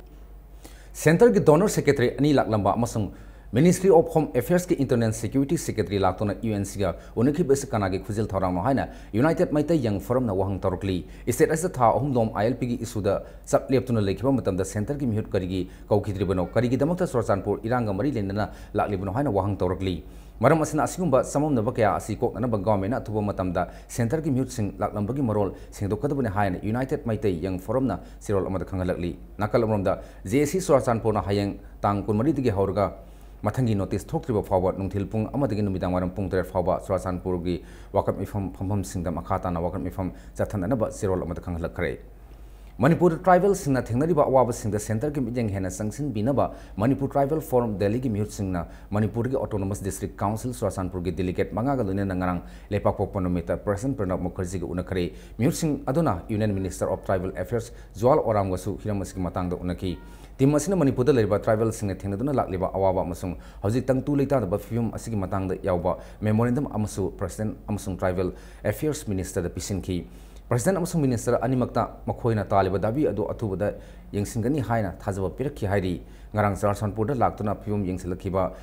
Centre ꯒꯤ Donor Secretary ꯑꯅꯤ ꯂꯥꯛꯂꯝꯕ ꯑꯃꯁꯨꯡ Ministry of Home Affairs ꯀꯤ Internal Security Secretary ꯂꯥꯛꯇꯨꯅ U N C ꯒ ꯎꯅꯈꯤꯕ ꯑꯁꯤ ꯀꯅꯥꯒꯤ ꯈꯨꯖꯤꯜ ꯊꯧꯔꯥꯡꯅꯣ ꯍꯥꯏꯅ United Maitai Young Forum ꯅ ꯋꯥꯍꯪ ꯇꯧꯔꯛꯂꯤ꯫ State ꯑꯁꯤꯗ ꯊꯥ ꯑꯍꯨꯝ ꯂꯣꯝ I L P ꯒꯤ issue ꯗ ꯆꯞ ꯂꯦꯞꯇꯨꯅ ꯂꯩꯈꯤꯕ ꯃꯇꯝꯗ centre ꯒꯤ ꯃꯤꯍꯨꯠ ꯀꯔꯤꯒꯤ ꯀꯧꯈꯤꯗ꯭ꯔꯤꯕꯅꯣ? ꯀꯔꯤꯒꯤꯗꯃꯛꯇ ꯆꯨꯔꯆꯥꯟꯄꯨꯔ ꯏꯔꯥꯡꯒ ꯃꯔꯤ ꯂꯩꯅꯅ ꯂꯥꯛꯂꯤꯕꯅꯣ ꯍꯥꯏꯅ ꯋꯥꯍꯪ ꯇꯧꯔꯛꯂꯤ꯫ ꯃꯔꯝ ꯑꯁꯤꯅ ꯑꯁꯤꯒꯨꯝꯕ ꯆꯃꯝꯅꯕ ꯀꯌꯥ ꯑꯁꯤ ꯀꯣꯛꯅꯅꯕ government ꯅ ꯑꯊꯨꯕ ꯃꯇꯝꯗ centre ꯒꯤ ꯃꯤꯍꯨꯠꯁꯤꯡ ꯂꯥꯛꯂꯝꯕꯒꯤ ꯃꯔꯣꯜ ꯁꯦꯡꯗꯣꯛꯀꯗꯕꯅꯤ ꯍꯥꯏꯅ United Maitai Young Forum ꯅ ꯆꯦꯔꯣꯜ ꯑꯃꯗ ꯈꯪꯍꯜꯂꯛꯂꯤ꯫ ꯅꯥꯀꯜ ꯑꯃꯔꯣꯝꯗ, J A C ꯆꯨꯔꯆꯥꯟꯄꯨꯔꯅ ꯍꯌꯦꯡ ꯇꯥꯡ ꯀꯨꯟꯃꯔꯤꯗꯒꯤ ꯍꯧꯔꯒ ꯃꯊꯪꯒꯤ notice ꯊꯣꯛꯇ꯭ꯔꯤꯕ ꯐꯥꯎꯕ ꯅꯨꯡꯊꯤꯜ ꯄꯨꯡ ꯑꯃꯗꯒꯤ ꯅꯨꯃꯤꯗꯥꯡ ꯋꯥꯏꯔꯝ ꯄꯨꯡ ꯇꯔꯦꯠ ꯐꯥꯎꯕ ꯆꯨꯔꯆꯥꯟꯄꯨꯔꯒꯤ ꯋꯥꯀꯠ ꯃꯤꯐꯝ ꯐꯝꯐꯝꯁꯤꯡꯗ ꯃꯈꯥ ꯇꯥꯅ ꯋꯥꯀꯠ ꯃꯤꯐꯝ ꯆꯠꯊꯅꯅꯕ ꯆꯦꯔꯣꯜ ꯑꯃꯗ ꯈꯪꯍꯜꯂꯛꯈ꯭ꯔꯦ꯫ ꯃꯅꯤꯄꯨꯔꯗ ꯇ꯭ꯔꯥꯏꯕꯦꯜꯁꯤꯡꯅ ꯊꯦꯡꯅꯔꯤꯕ ꯑꯋꯥꯕꯁꯤꯡꯗ ꯁꯦꯟꯇꯔꯒꯤ ꯃꯤꯠꯌꯦꯡ ꯍꯦꯟꯅ ꯆꯪꯁꯤꯟꯕꯤꯅꯕ ꯃꯅꯤꯄꯨꯔ ꯇ꯭ꯔꯥꯏꯕꯦꯜ ꯐꯣꯔꯝ ꯗꯦꯜꯂꯤꯒꯤ ꯃꯤꯍꯨꯠꯁꯤꯡꯅ ꯃꯅꯤꯄꯨꯔꯒꯤ ꯑꯣꯇꯣꯅꯣꯃꯁ ꯗꯤꯁꯇ꯭ꯔꯤꯛ ꯀꯥꯎꯟꯁꯤꯜ ꯆꯨꯔꯥꯆꯥꯟꯄꯨꯔꯒꯤ ꯗꯦꯂꯤꯒꯦꯠ ꯃꯉꯥꯒ ꯂꯣꯏꯅꯅ ꯉꯔꯥꯡ ꯂꯩꯄꯥꯛꯄꯣꯛꯄ ꯅꯨꯃꯤꯠꯇ ꯄ꯭ꯔꯦꯁꯤꯗꯦꯟꯠ ꯄ꯭ꯔꯅꯕ ꯃꯨꯈꯔꯖꯤꯒ ꯎꯅꯈ꯭ꯔꯦ꯫ ꯃꯤꯍꯨꯠꯁꯤꯡ ꯑꯗꯨꯅ union minister of tribal affairs Jual ꯑꯣꯔꯥꯝꯒꯁꯨ ꯍꯤꯔꯝ ꯑꯁꯤꯒꯤ ꯃꯇꯥꯡꯗ ꯎꯅꯈꯤ꯫ ꯇꯤꯝ ꯑꯁꯤꯅ ꯃꯅꯤꯄꯨꯔꯗ ꯂꯩꯔꯤꯕ ꯇ꯭ꯔꯥꯏꯕꯦꯜꯁꯤꯡꯅ ꯊꯦꯡꯅꯗꯨꯅ ꯂꯥꯛꯂꯤꯕ ꯑꯋꯥꯕ ꯑꯃꯁꯨꯡ ꯍꯧꯖꯤꯛ ꯇꯪꯗꯨ ꯂꯩꯇꯥꯗꯕ ꯐꯤꯕꯝ ꯑꯁꯤꯒꯤ ꯃꯇꯥꯡꯗ ꯌꯥꯎꯕ ꯃꯦꯃꯣꯔꯦꯟꯗꯝ ꯑꯃꯁꯨ ꯄ꯭ꯔꯦꯁꯤꯗꯦꯟꯠ ꯑꯃꯁꯨꯡ ꯇ꯭ꯔꯥꯏꯕꯦꯜ ꯑꯦꯐꯤꯌꯔꯁ ꯃꯤꯅꯤꯁꯇꯔꯗ ꯄꯤꯁꯤꯟꯈꯤ꯫ ꯄ꯭ꯔꯦꯁꯤꯗꯦꯟꯠ ꯑꯃꯁꯨꯡ ꯃꯤꯅꯤꯁꯇꯔ ꯑꯅꯤꯃꯛꯇ ꯃꯈꯣꯏꯅ ꯇꯥꯜꯂꯤꯕ ꯗꯥꯕꯤ ꯑꯗꯨ ꯑꯊꯨꯕꯗ ꯌꯦꯡꯁꯤꯟꯒꯅꯤ ꯍꯥꯏꯅ ꯊꯥꯖꯕ ꯄꯤꯔꯛꯈꯤ ꯍꯥꯏꯔꯤ꯫ ꯉꯔꯥꯡ ꯆꯨꯔꯥꯆꯥꯟꯄꯨꯔꯗ ꯂꯥꯛꯇꯨꯅ ꯐꯤꯕꯝ ꯌꯦꯡꯁꯤꯜꯂꯛꯈꯤꯕ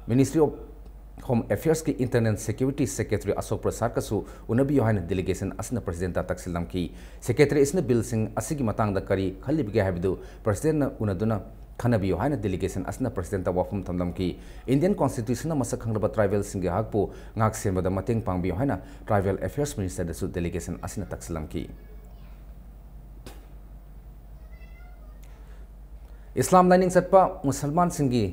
ꯃꯤꯅꯤꯁꯇ꯭ꯔꯤ ꯑꯣꯐ ꯍꯣꯝ ꯑꯦꯐꯤꯌꯔꯁꯀꯤ ꯏꯟꯇꯔꯅꯦꯜ ꯁꯦꯀ꯭ꯌꯨꯔꯤꯇꯤ ꯁꯦꯀ꯭ꯔꯦꯇꯔꯤ ꯑꯁꯣꯛ ꯄ꯭ꯔꯁꯥꯗꯀꯁꯨ ꯎꯅꯕꯤꯌꯨ ꯍꯥꯏꯅ ꯗꯦꯂꯤꯒꯦꯁꯟ ꯑꯁꯤꯅ ꯄ꯭ꯔꯦꯁꯤꯗꯦꯟꯠꯇ ꯇꯛꯁꯤꯜꯂꯝꯈꯤ꯫ ꯁꯦꯀ꯭ꯔꯦꯇꯔꯤ ꯑꯁꯤꯅ ꯕꯤꯜꯁꯤꯡ ꯑꯁꯤꯒꯤ ꯃꯇꯥꯡꯗ ꯀꯔꯤ ꯈꯜꯂꯤꯕꯒꯦ ꯍꯥꯏꯕꯗꯨ ꯄ꯭ꯔꯦꯁꯤꯗꯦꯟꯠꯅ ꯎꯅꯗꯨꯅ ꯈꯟꯅꯕꯤꯌꯨ ꯍꯥꯏꯅ ꯗꯦꯂꯤꯒꯦꯁꯟ ꯑꯁꯤꯅ ꯄ꯭ꯔꯦꯁꯤꯗꯦꯟꯠꯇ ꯋꯥꯐꯝ ꯊꯝꯂꯝꯈꯤ꯫ ꯏꯟꯗꯤꯌꯟ ꯀꯣꯟꯁꯇꯤꯇ꯭ꯌꯨꯁꯟꯅ ꯃꯁꯛ ꯈꯪꯂꯕ ꯇ꯭ꯔꯥꯏꯕꯦꯜꯁꯤꯡꯒꯤ ꯍꯛꯄꯨ ꯉꯥꯛ ꯁꯦꯟꯕꯗ ꯃꯇꯦꯡ ꯄꯥꯡꯕꯤꯌꯨ ꯍꯥꯏꯅ ꯇ꯭ꯔꯥꯏꯕꯦꯜ ꯑꯦꯐꯤꯌꯔꯁ ꯃꯤꯅꯤꯁꯇꯔꯗꯁꯨ ꯗꯦꯂꯤꯒꯦꯁꯟ ꯑꯁꯤꯅ ꯇꯛꯁꯤꯜꯂꯝꯈꯤ꯫ ꯏꯁꯂꯥꯝ ꯂꯥꯏꯅꯤꯡ ꯆꯠꯄ ꯃꯨꯁꯜꯃꯥꯟꯁꯤꯡꯒꯤ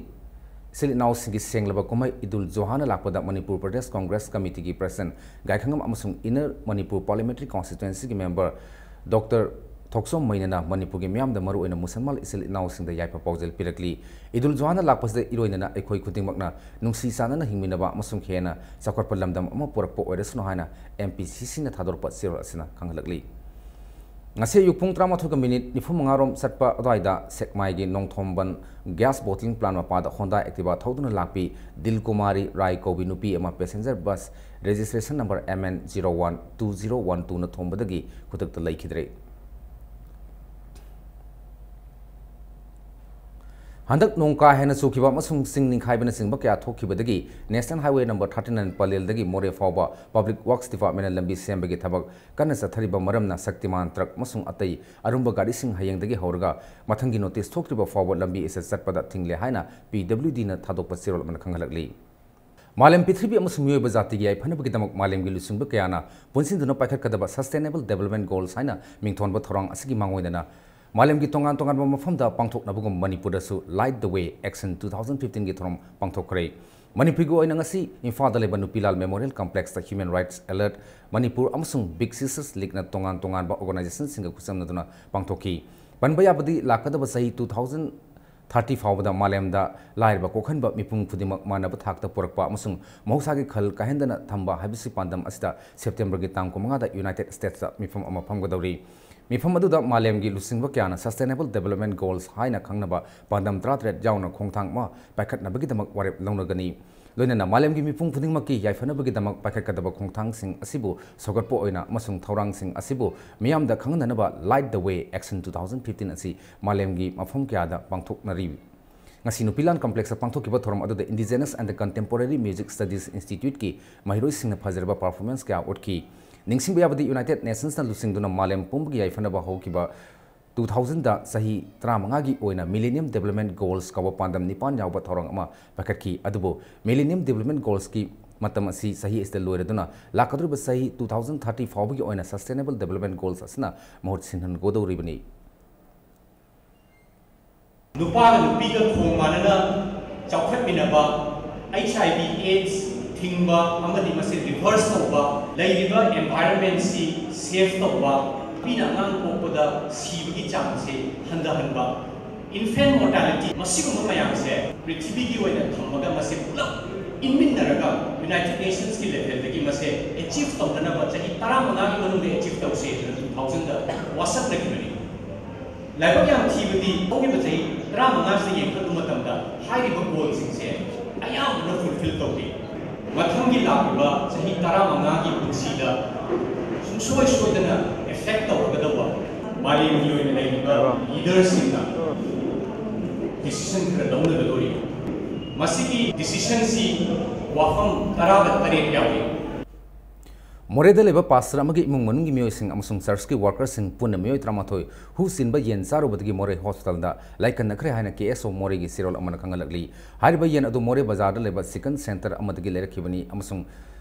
ꯏꯆꯤꯜ ꯏꯅꯥꯎꯁꯤꯡꯒꯤ ꯁꯦꯡꯂꯕ ꯀꯨꯝꯍꯩ ꯏꯗꯨꯜ ꯖꯨꯍꯥꯅ ꯂꯥꯛꯄꯗ ꯃꯅꯤꯄꯨꯔ ꯄ꯭ꯔꯗꯦꯁ ꯀꯣꯡꯒ꯭ꯔꯦꯁ ꯀꯃꯤꯇꯤꯒꯤ ꯄ꯭ꯔꯦꯁꯤꯗꯦꯟꯠ ꯒꯥꯏꯈꯉꯝ ꯑꯃꯁꯨꯡ ꯏꯟꯅꯔ ꯃꯅꯤꯄꯨꯔ ꯄꯥꯔꯂꯤꯌꯥꯃꯦꯟꯇꯔꯤ ꯀꯣꯟꯁꯇꯤꯇ꯭ꯋꯦꯟꯁꯤꯒꯤ ꯃꯦꯝꯕꯔ ꯗꯣꯛꯇꯔ ꯊꯣꯛꯆꯣꯝ ꯃꯩꯅꯅ ꯃꯅꯤꯄꯨꯔꯒꯤ ꯃꯤꯌꯥꯝꯗ, ꯃꯔꯨꯑꯣꯏꯅ ꯃꯨꯁꯜꯃꯥꯟ ꯏꯆꯤꯜ ꯏꯅꯥꯎꯁꯤꯡꯗ ꯌꯥꯏꯐ ꯄꯥꯎꯖꯦꯜ ꯄꯤꯔꯛꯂꯤ꯫ ꯏꯗꯨꯜ ꯖꯨꯍꯥꯅ ꯂꯥꯛꯄꯁꯤꯗ ꯏꯔꯣꯏꯅꯅ ꯑꯩꯈꯣꯏ ꯈꯨꯗꯤꯡꯃꯛꯅ ꯅꯨꯡꯁꯤ ꯆꯥꯟꯅꯅ ꯍꯤꯡꯃꯤꯟꯅꯕ ꯑꯃꯁꯨꯡ ꯍꯦꯟꯅ ꯆꯥꯎꯈꯠꯄ ꯂꯝꯗꯝ ꯑꯃ ꯄꯨꯔꯛꯄ ꯑꯣꯏꯔꯁꯅꯨ ꯍꯥꯏꯅ ꯑꯦꯝ ꯄꯤ ꯁꯤ ꯁꯤꯅ ꯊꯥꯗꯣꯔꯛꯄ ꯆꯦꯔꯣꯜ ꯑꯁꯤꯅ ꯈꯪꯍꯜꯂꯛꯂꯤ꯫ ꯉꯁꯤ ꯑꯌꯨꯛ ꯄꯨꯡ ꯇꯔꯥꯃꯥꯊꯣꯏꯒ ꯃꯤꯅꯤꯠ ꯅꯤꯐꯨ ꯃꯉꯥꯔꯣꯝ ꯆꯠꯄ ꯑꯗꯨꯋꯥꯏꯗ ꯁꯦꯛꯃꯥꯏꯒꯤ ꯅꯣꯡꯊꯣꯝꯕꯟ ꯒ꯭ꯌꯥꯁ ꯕꯣꯇ꯭ꯂꯤꯡ ꯄ꯭ꯂꯥꯟ ꯃꯄꯥꯗ ꯍꯣꯟꯗꯥ ꯑꯦꯛꯇꯤꯚꯥ ꯊꯧꯗꯨꯅ ꯂꯥꯛꯄꯤ ꯗꯤꯜꯀꯨꯃꯥꯔꯤ ꯔꯥꯏ ꯀꯧꯕꯤ ꯅꯨꯄꯤ ꯑꯃ passenger bus registration number M N zero one two zero one ꯇꯨꯅ ꯊꯣꯝꯕꯗꯒꯤ ꯈꯨꯗꯛꯇ ꯂꯩꯈꯤꯗ꯭ꯔꯦ꯫ ꯍꯟꯗꯛ ꯅꯣꯡ ꯀꯥ ꯍꯦꯟꯅ ꯆꯨꯈꯤꯕ ꯑꯃꯁꯨꯡ ꯆꯤꯡ ꯅꯤꯡꯈꯥꯏꯕꯅꯆꯤꯡꯕ ꯀꯌꯥ ꯊꯣꯛꯈꯤꯕꯗꯒꯤ national highway number thirty nine ꯄꯂꯦꯜꯗꯒꯤ ꯃꯣꯔꯦ ꯐꯥꯎꯕ ꯄꯕ꯭ꯂꯤꯛ ꯋꯥꯔꯛꯁ ꯗꯤꯄꯥꯔꯠꯃꯦꯟꯅ ꯂꯝꯕꯤ ꯁꯦꯝꯕꯒꯤ ꯊꯕꯛ ꯀꯟꯅ ꯆꯠꯊꯔꯤꯕ ꯃꯔꯝꯅ ꯁꯛꯇꯤꯃꯥꯟ ꯇ꯭ꯔꯛ ꯑꯃꯁꯨꯡ ꯑꯇꯩ ꯑꯔꯨꯝꯕ ꯒꯥꯔꯤꯁꯤꯡ ꯍꯌꯦꯡꯗꯒꯤ ꯍꯧꯔꯒ ꯃꯊꯪꯒꯤ ꯅꯣꯇꯤꯁ ꯊꯣꯛꯇ꯭ꯔꯤꯕ ꯐꯥꯎꯕ ꯂꯝꯕꯤ ꯑꯁꯤ ꯆꯠꯄꯗ ꯊꯤꯡꯂꯦ ꯍꯥꯏꯅ ꯄꯤ ꯗꯕ꯭ꯂꯤꯎ ꯗꯤꯅ ꯊꯥꯗꯣꯛꯄ ꯆꯦꯔꯣꯜ ꯑꯃꯅ ꯈꯪꯍꯜꯂꯛꯂꯤ꯫ ꯃꯥꯂꯦꯝ ꯄ꯭ꯔꯤꯊꯤꯕꯤ ꯑꯃꯁꯨꯡ ꯃꯤꯑꯣꯏꯕ ꯖꯥꯇꯤꯒꯤ ꯌꯥꯏꯐꯅꯕꯒꯤꯗꯃꯛ ꯃꯥꯂꯦꯝꯒꯤ ꯂꯨꯆꯤꯡꯕ ꯀꯌꯥꯅ ꯄꯨꯟꯁꯤꯟꯗꯨꯅ ꯄꯥꯏꯈꯠꯀꯗꯕ ꯁꯁꯇꯦꯅꯦꯕꯜ ꯗꯦꯕꯂꯞꯃꯦꯟ ꯒꯣꯜꯁ ꯍꯥꯏꯅ ꯃꯤꯡꯊꯣꯟꯕ ꯊꯧꯔꯥꯡ ꯑꯁꯤꯒꯤ ꯃꯥꯡꯑꯣꯏꯅꯅ ꯃꯥꯂꯦꯝꯒꯤ ꯇꯣꯉꯥꯟ ꯇꯣꯉꯥꯟꯕ ꯃꯐꯝꯗ ꯄꯥꯡꯊꯣꯛꯅꯕꯒꯨꯝ ꯃꯅꯤꯄꯨꯔꯗꯁꯨ light the way action two thousand ꯐꯤꯐꯇꯤꯟꯒꯤ ꯊꯧꯔꯝ ꯄꯥꯡꯊꯣꯛꯈ꯭ꯔꯦ꯫ ꯃꯅꯤꯄꯨꯔꯒꯤ ꯑꯣꯏꯅ ꯉꯁꯤ ꯏꯝꯐꯥꯜꯗ ꯂꯩꯕ ꯅꯨꯄꯤꯂꯥꯜ ꯃꯦꯃꯣꯔꯤꯌꯦꯜ ꯀꯝꯄ꯭ꯂꯦꯛꯁꯇ Human Rights Alert ꯃꯅꯤꯄꯨꯔ ꯑꯃꯁꯨꯡ ꯕꯤꯛ ꯁꯤꯁꯇꯔꯁ ꯂꯤꯒꯅ ꯇꯣꯉꯥꯟ ꯇꯣꯉꯥꯟꯕ ꯑꯣꯔꯒꯅꯥꯏꯖꯦꯁꯟꯁꯤꯡꯒ ꯈꯨꯠꯁꯝꯅꯗꯨꯅ ꯄꯥꯡꯊꯣꯛꯈꯤ꯫ ꯄꯟꯕ ꯌꯥꯕꯗꯤ ꯂꯥꯛꯀꯗꯕ ꯆꯍꯤ two thousand thirty ꯐꯥꯎꯕꯗ ꯃꯥꯂꯦꯝꯗ ꯂꯥꯏꯔꯕ ꯀꯣꯛꯍꯟꯕ, ꯃꯤꯄꯨꯝ ꯈꯨꯗꯤꯡꯃꯛ ꯃꯥꯟꯅꯕ ꯊꯥꯛꯇ ꯄꯨꯔꯛꯄ ꯑꯃꯁꯨꯡ ꯃꯍꯧꯁꯥꯒꯤ ꯈꯜ ꯀꯥꯏꯍꯟꯗꯅ ꯊꯝꯕ ꯍꯥꯏꯕꯁꯤ ꯄꯥꯟꯗꯝ ꯑꯁꯤꯗ ꯁꯦꯞꯇꯦꯝꯕꯔꯒꯤ ꯇꯥꯡ ꯀꯨꯟꯃꯉꯥꯗ ꯌꯨꯅꯥꯏꯇꯦꯗ ꯁ꯭ꯇꯦꯠꯁꯇ ꯃꯤꯐꯝ ꯑꯃ ꯐꯝꯒꯗꯧꯔꯤ꯫ ꯃꯤꯐꯝ ꯑꯗꯨꯗ ꯃꯥꯂꯦꯝꯒꯤ ꯂꯨꯆꯤꯡꯕ ꯀꯌꯥꯅ Sustainable Development Goals ꯍꯥꯏꯅ ꯈꯪꯅꯕ ꯄꯥꯟꯗꯝ ꯇꯔꯥꯇꯔꯦꯠ ꯌꯥꯎꯅ ꯈꯣꯡꯊꯥꯡ ꯑꯃ ꯄꯥꯏꯈꯠꯅꯕꯒꯤꯗꯃꯛ ꯋꯥꯔꯦꯞ ꯂꯧꯅꯒꯅꯤ꯫ ꯂꯣꯏꯅꯅ ꯃꯥꯂꯦꯝꯒꯤ ꯃꯤꯄꯨꯝ ꯈꯨꯗꯤꯡꯃꯛꯀꯤ ꯌꯥꯏꯐꯅꯕꯒꯤꯗꯃꯛ ꯄꯥꯏꯈꯠꯀꯗꯕ ꯈꯣꯡꯊꯥꯡꯁꯤꯡ ꯑꯁꯤꯕꯨ ꯁꯧꯒꯠꯄ ꯑꯣꯏꯅ ꯑꯃꯁꯨꯡ ꯊꯧꯔꯥꯡꯁꯤꯡ ꯑꯁꯤꯕꯨ ꯃꯤꯌꯥꯝꯗ ꯈꯪꯍꯟꯅꯅꯕ Light the Way Action two thousand fifteen ꯑꯁꯤ ꯃꯥꯂꯦꯝꯒꯤ ꯃꯐꯝ ꯀꯌꯥꯗ ꯄꯥꯡꯊꯣꯛꯅꯔꯤ꯫ ꯉꯁꯤ ꯅꯨꯄꯤꯂꯥꯟ ꯀꯝꯄ꯭ꯂꯦꯛꯁꯇ ꯄꯥꯡꯊꯣꯛꯈꯤꯕ ꯊꯧꯔꯝ ꯑꯗꯨꯗ Indigenous and the Contemporary Music Studies Instituteꯀꯤ ꯃꯍꯩꯔꯣꯏꯁꯤꯡꯅ ꯐꯖꯔꯕ performance ꯀꯌꯥ ꯎꯠꯈꯤ꯫ ꯅꯤꯡꯁꯤꯡꯕ ꯌꯥꯕꯗꯤ, ꯌꯨꯅꯥꯏꯇꯦꯗ ꯅꯦꯁꯟꯁꯅ ꯂꯨꯆꯤꯡꯗꯨꯅ ꯃꯥꯂꯦꯝ ꯄꯨꯝꯕꯒꯤ ꯌꯥꯏꯐꯅꯕ ꯍꯧꯈꯤꯕ two thousandꯗ ꯆꯍꯤ ꯇꯔꯥꯃꯉꯥꯒꯤ ꯑꯣꯏꯅ Millennium Development Goals ꯀꯧꯕ ꯄꯥꯟꯗꯝ ꯅꯤꯄꯥꯟ ꯌꯥꯎꯕ ꯊꯧꯔꯝ ꯑꯃ ꯄꯥꯏꯈꯠꯈꯤ꯫ ꯑꯗꯨꯕꯨ Millennium Development Goalsꯀꯤ ꯃꯇꯝ ꯑꯁꯤ ꯆꯍꯤ ꯑꯁꯤꯗ ꯂꯣꯏꯔꯗꯨꯅ ꯂꯥꯛꯀꯗꯧꯔꯤꯕ ꯆꯍꯤ two thousand thirty ꯐꯥꯎꯕꯒꯤ ꯑꯣꯏꯅ Sustainable Development Goals ꯑꯁꯤꯅ ꯃꯍꯨꯠ ꯁꯤꯟꯍꯟꯒꯗꯧꯔꯤꯕꯅꯤ꯫ ꯅꯨꯄꯥꯒ ꯅꯨꯄꯤꯒ ꯈꯣꯡ ꯃꯥꯟꯅꯅ ꯆꯥꯎꯈꯠꯃꯤꯟꯅꯕ, H I V AIDS ꯊꯤꯡꯕ ꯑꯃꯗꯤ ꯃꯁꯤ reverse ꯇꯧꯕ, ꯂꯩꯔꯤꯕ environmentꯁꯤ save ꯇꯧꯕ, ꯅꯨꯄꯤꯅ ꯑꯉꯥꯡ ꯄꯣꯛꯄꯗ ꯁꯤꯕꯒꯤ ꯆꯥꯡꯁꯦ ꯍꯟꯊꯍꯟꯕ, infant mortality, ꯃꯁꯤꯒꯨꯝꯕ ꯃꯌꯥꯝꯁꯦ ꯄ꯭ꯔꯤꯊꯤꯕꯤꯒꯤ ꯑꯣꯏꯅ ꯊꯝꯃꯒ ꯃꯁꯤ ꯄꯨꯂꯞ ꯏꯟꯃꯤꯟꯅꯔꯒ United Nationsꯀꯤ levelꯗꯒꯤ ꯃꯁꯦ achieve ꯇꯧꯅꯅꯕ ꯆꯍꯤ ꯇꯔꯥꯃꯉꯥꯒꯤ ꯃꯅꯨꯡꯗ achieve ꯇꯧꯁꯦ ꯍꯥꯏꯗꯅ two thousandꯗ ꯋꯥꯁꯛꯅꯈꯤꯕꯅꯤ꯫ ꯂꯥꯏꯕꯛ ꯌꯥꯝ ꯊꯤꯕꯗꯤ, ꯍꯧꯈꯤꯕ ꯆꯍꯤ ꯇꯔꯥꯃꯉꯥꯁꯤꯗ ꯌꯦꯡꯈꯠꯂꯨꯕ ꯃꯇꯝꯗ ꯍꯥꯏꯔꯤꯕ goalꯁꯤꯡꯁꯦ ꯑꯌꯥꯝꯕꯅ fulfill ꯇꯧꯗꯦ꯫ ꯃꯊꯪꯒꯤ ꯂꯥꯛꯂꯤꯕ ꯆꯍꯤ ꯇꯔꯥꯃꯉꯥꯒꯤ ꯄꯨꯟꯁꯤꯗ ꯁꯨꯡꯁꯣꯏ ꯁꯣꯏꯗꯅ affect ꯇꯧꯔꯒꯗꯧꯕ ꯃꯥꯂꯦꯝꯒꯤ ꯑꯣꯏꯅ ꯂꯩꯔꯤꯕ leaderꯁꯤꯡꯅ decision ꯈꯔ ꯂꯧꯅꯒꯗꯧꯔꯤ꯫ ꯃꯁꯤꯒꯤ decisionꯁꯤ ꯋꯥꯐꯝ ꯇꯔꯥꯒ ꯇꯔꯦꯠ ꯌꯥꯎꯏ꯫ ꯃꯣꯔꯦꯗ ꯂꯩꯕ ꯄꯥꯁꯇꯔ ꯑꯃꯒꯤ ꯏꯃꯨꯡ ꯃꯅꯨꯡꯒꯤ ꯃꯤꯑꯣꯏꯁꯤꯡ ꯑꯃꯁꯨꯡ ꯆꯔꯆꯀꯤ ꯋꯥꯔꯀꯔꯁꯤꯡ ꯄꯨꯟꯅ ꯃꯤꯑꯣꯏ ꯇꯔꯥꯃꯥꯊꯣꯏ ꯍꯨ ꯆꯤꯟꯕ ꯌꯦꯟ ꯆꯥꯔꯨꯕꯗꯒꯤ ꯃꯣꯔꯦ ꯍꯣꯁꯄꯤꯇꯥꯜꯗ ꯂꯥꯏꯀꯟꯅꯈ꯭ꯔꯦ ꯍꯥꯏꯅ K S O ꯃꯣꯔꯦꯒꯤ ꯆꯦꯔꯣꯜ ꯑꯃꯅ ꯈꯪꯍꯜꯂꯛꯂꯤ꯫ ꯍꯥꯏꯔꯤꯕ ꯌꯦꯟ ꯑꯗꯨ ꯃꯣꯔꯦ ꯕꯖꯥꯔꯗ ꯂꯩꯕ chicken centre ꯑꯃꯗꯒꯤ ꯂꯩꯔꯛꯈꯤꯕꯅꯤ ꯑꯃꯁꯨꯡ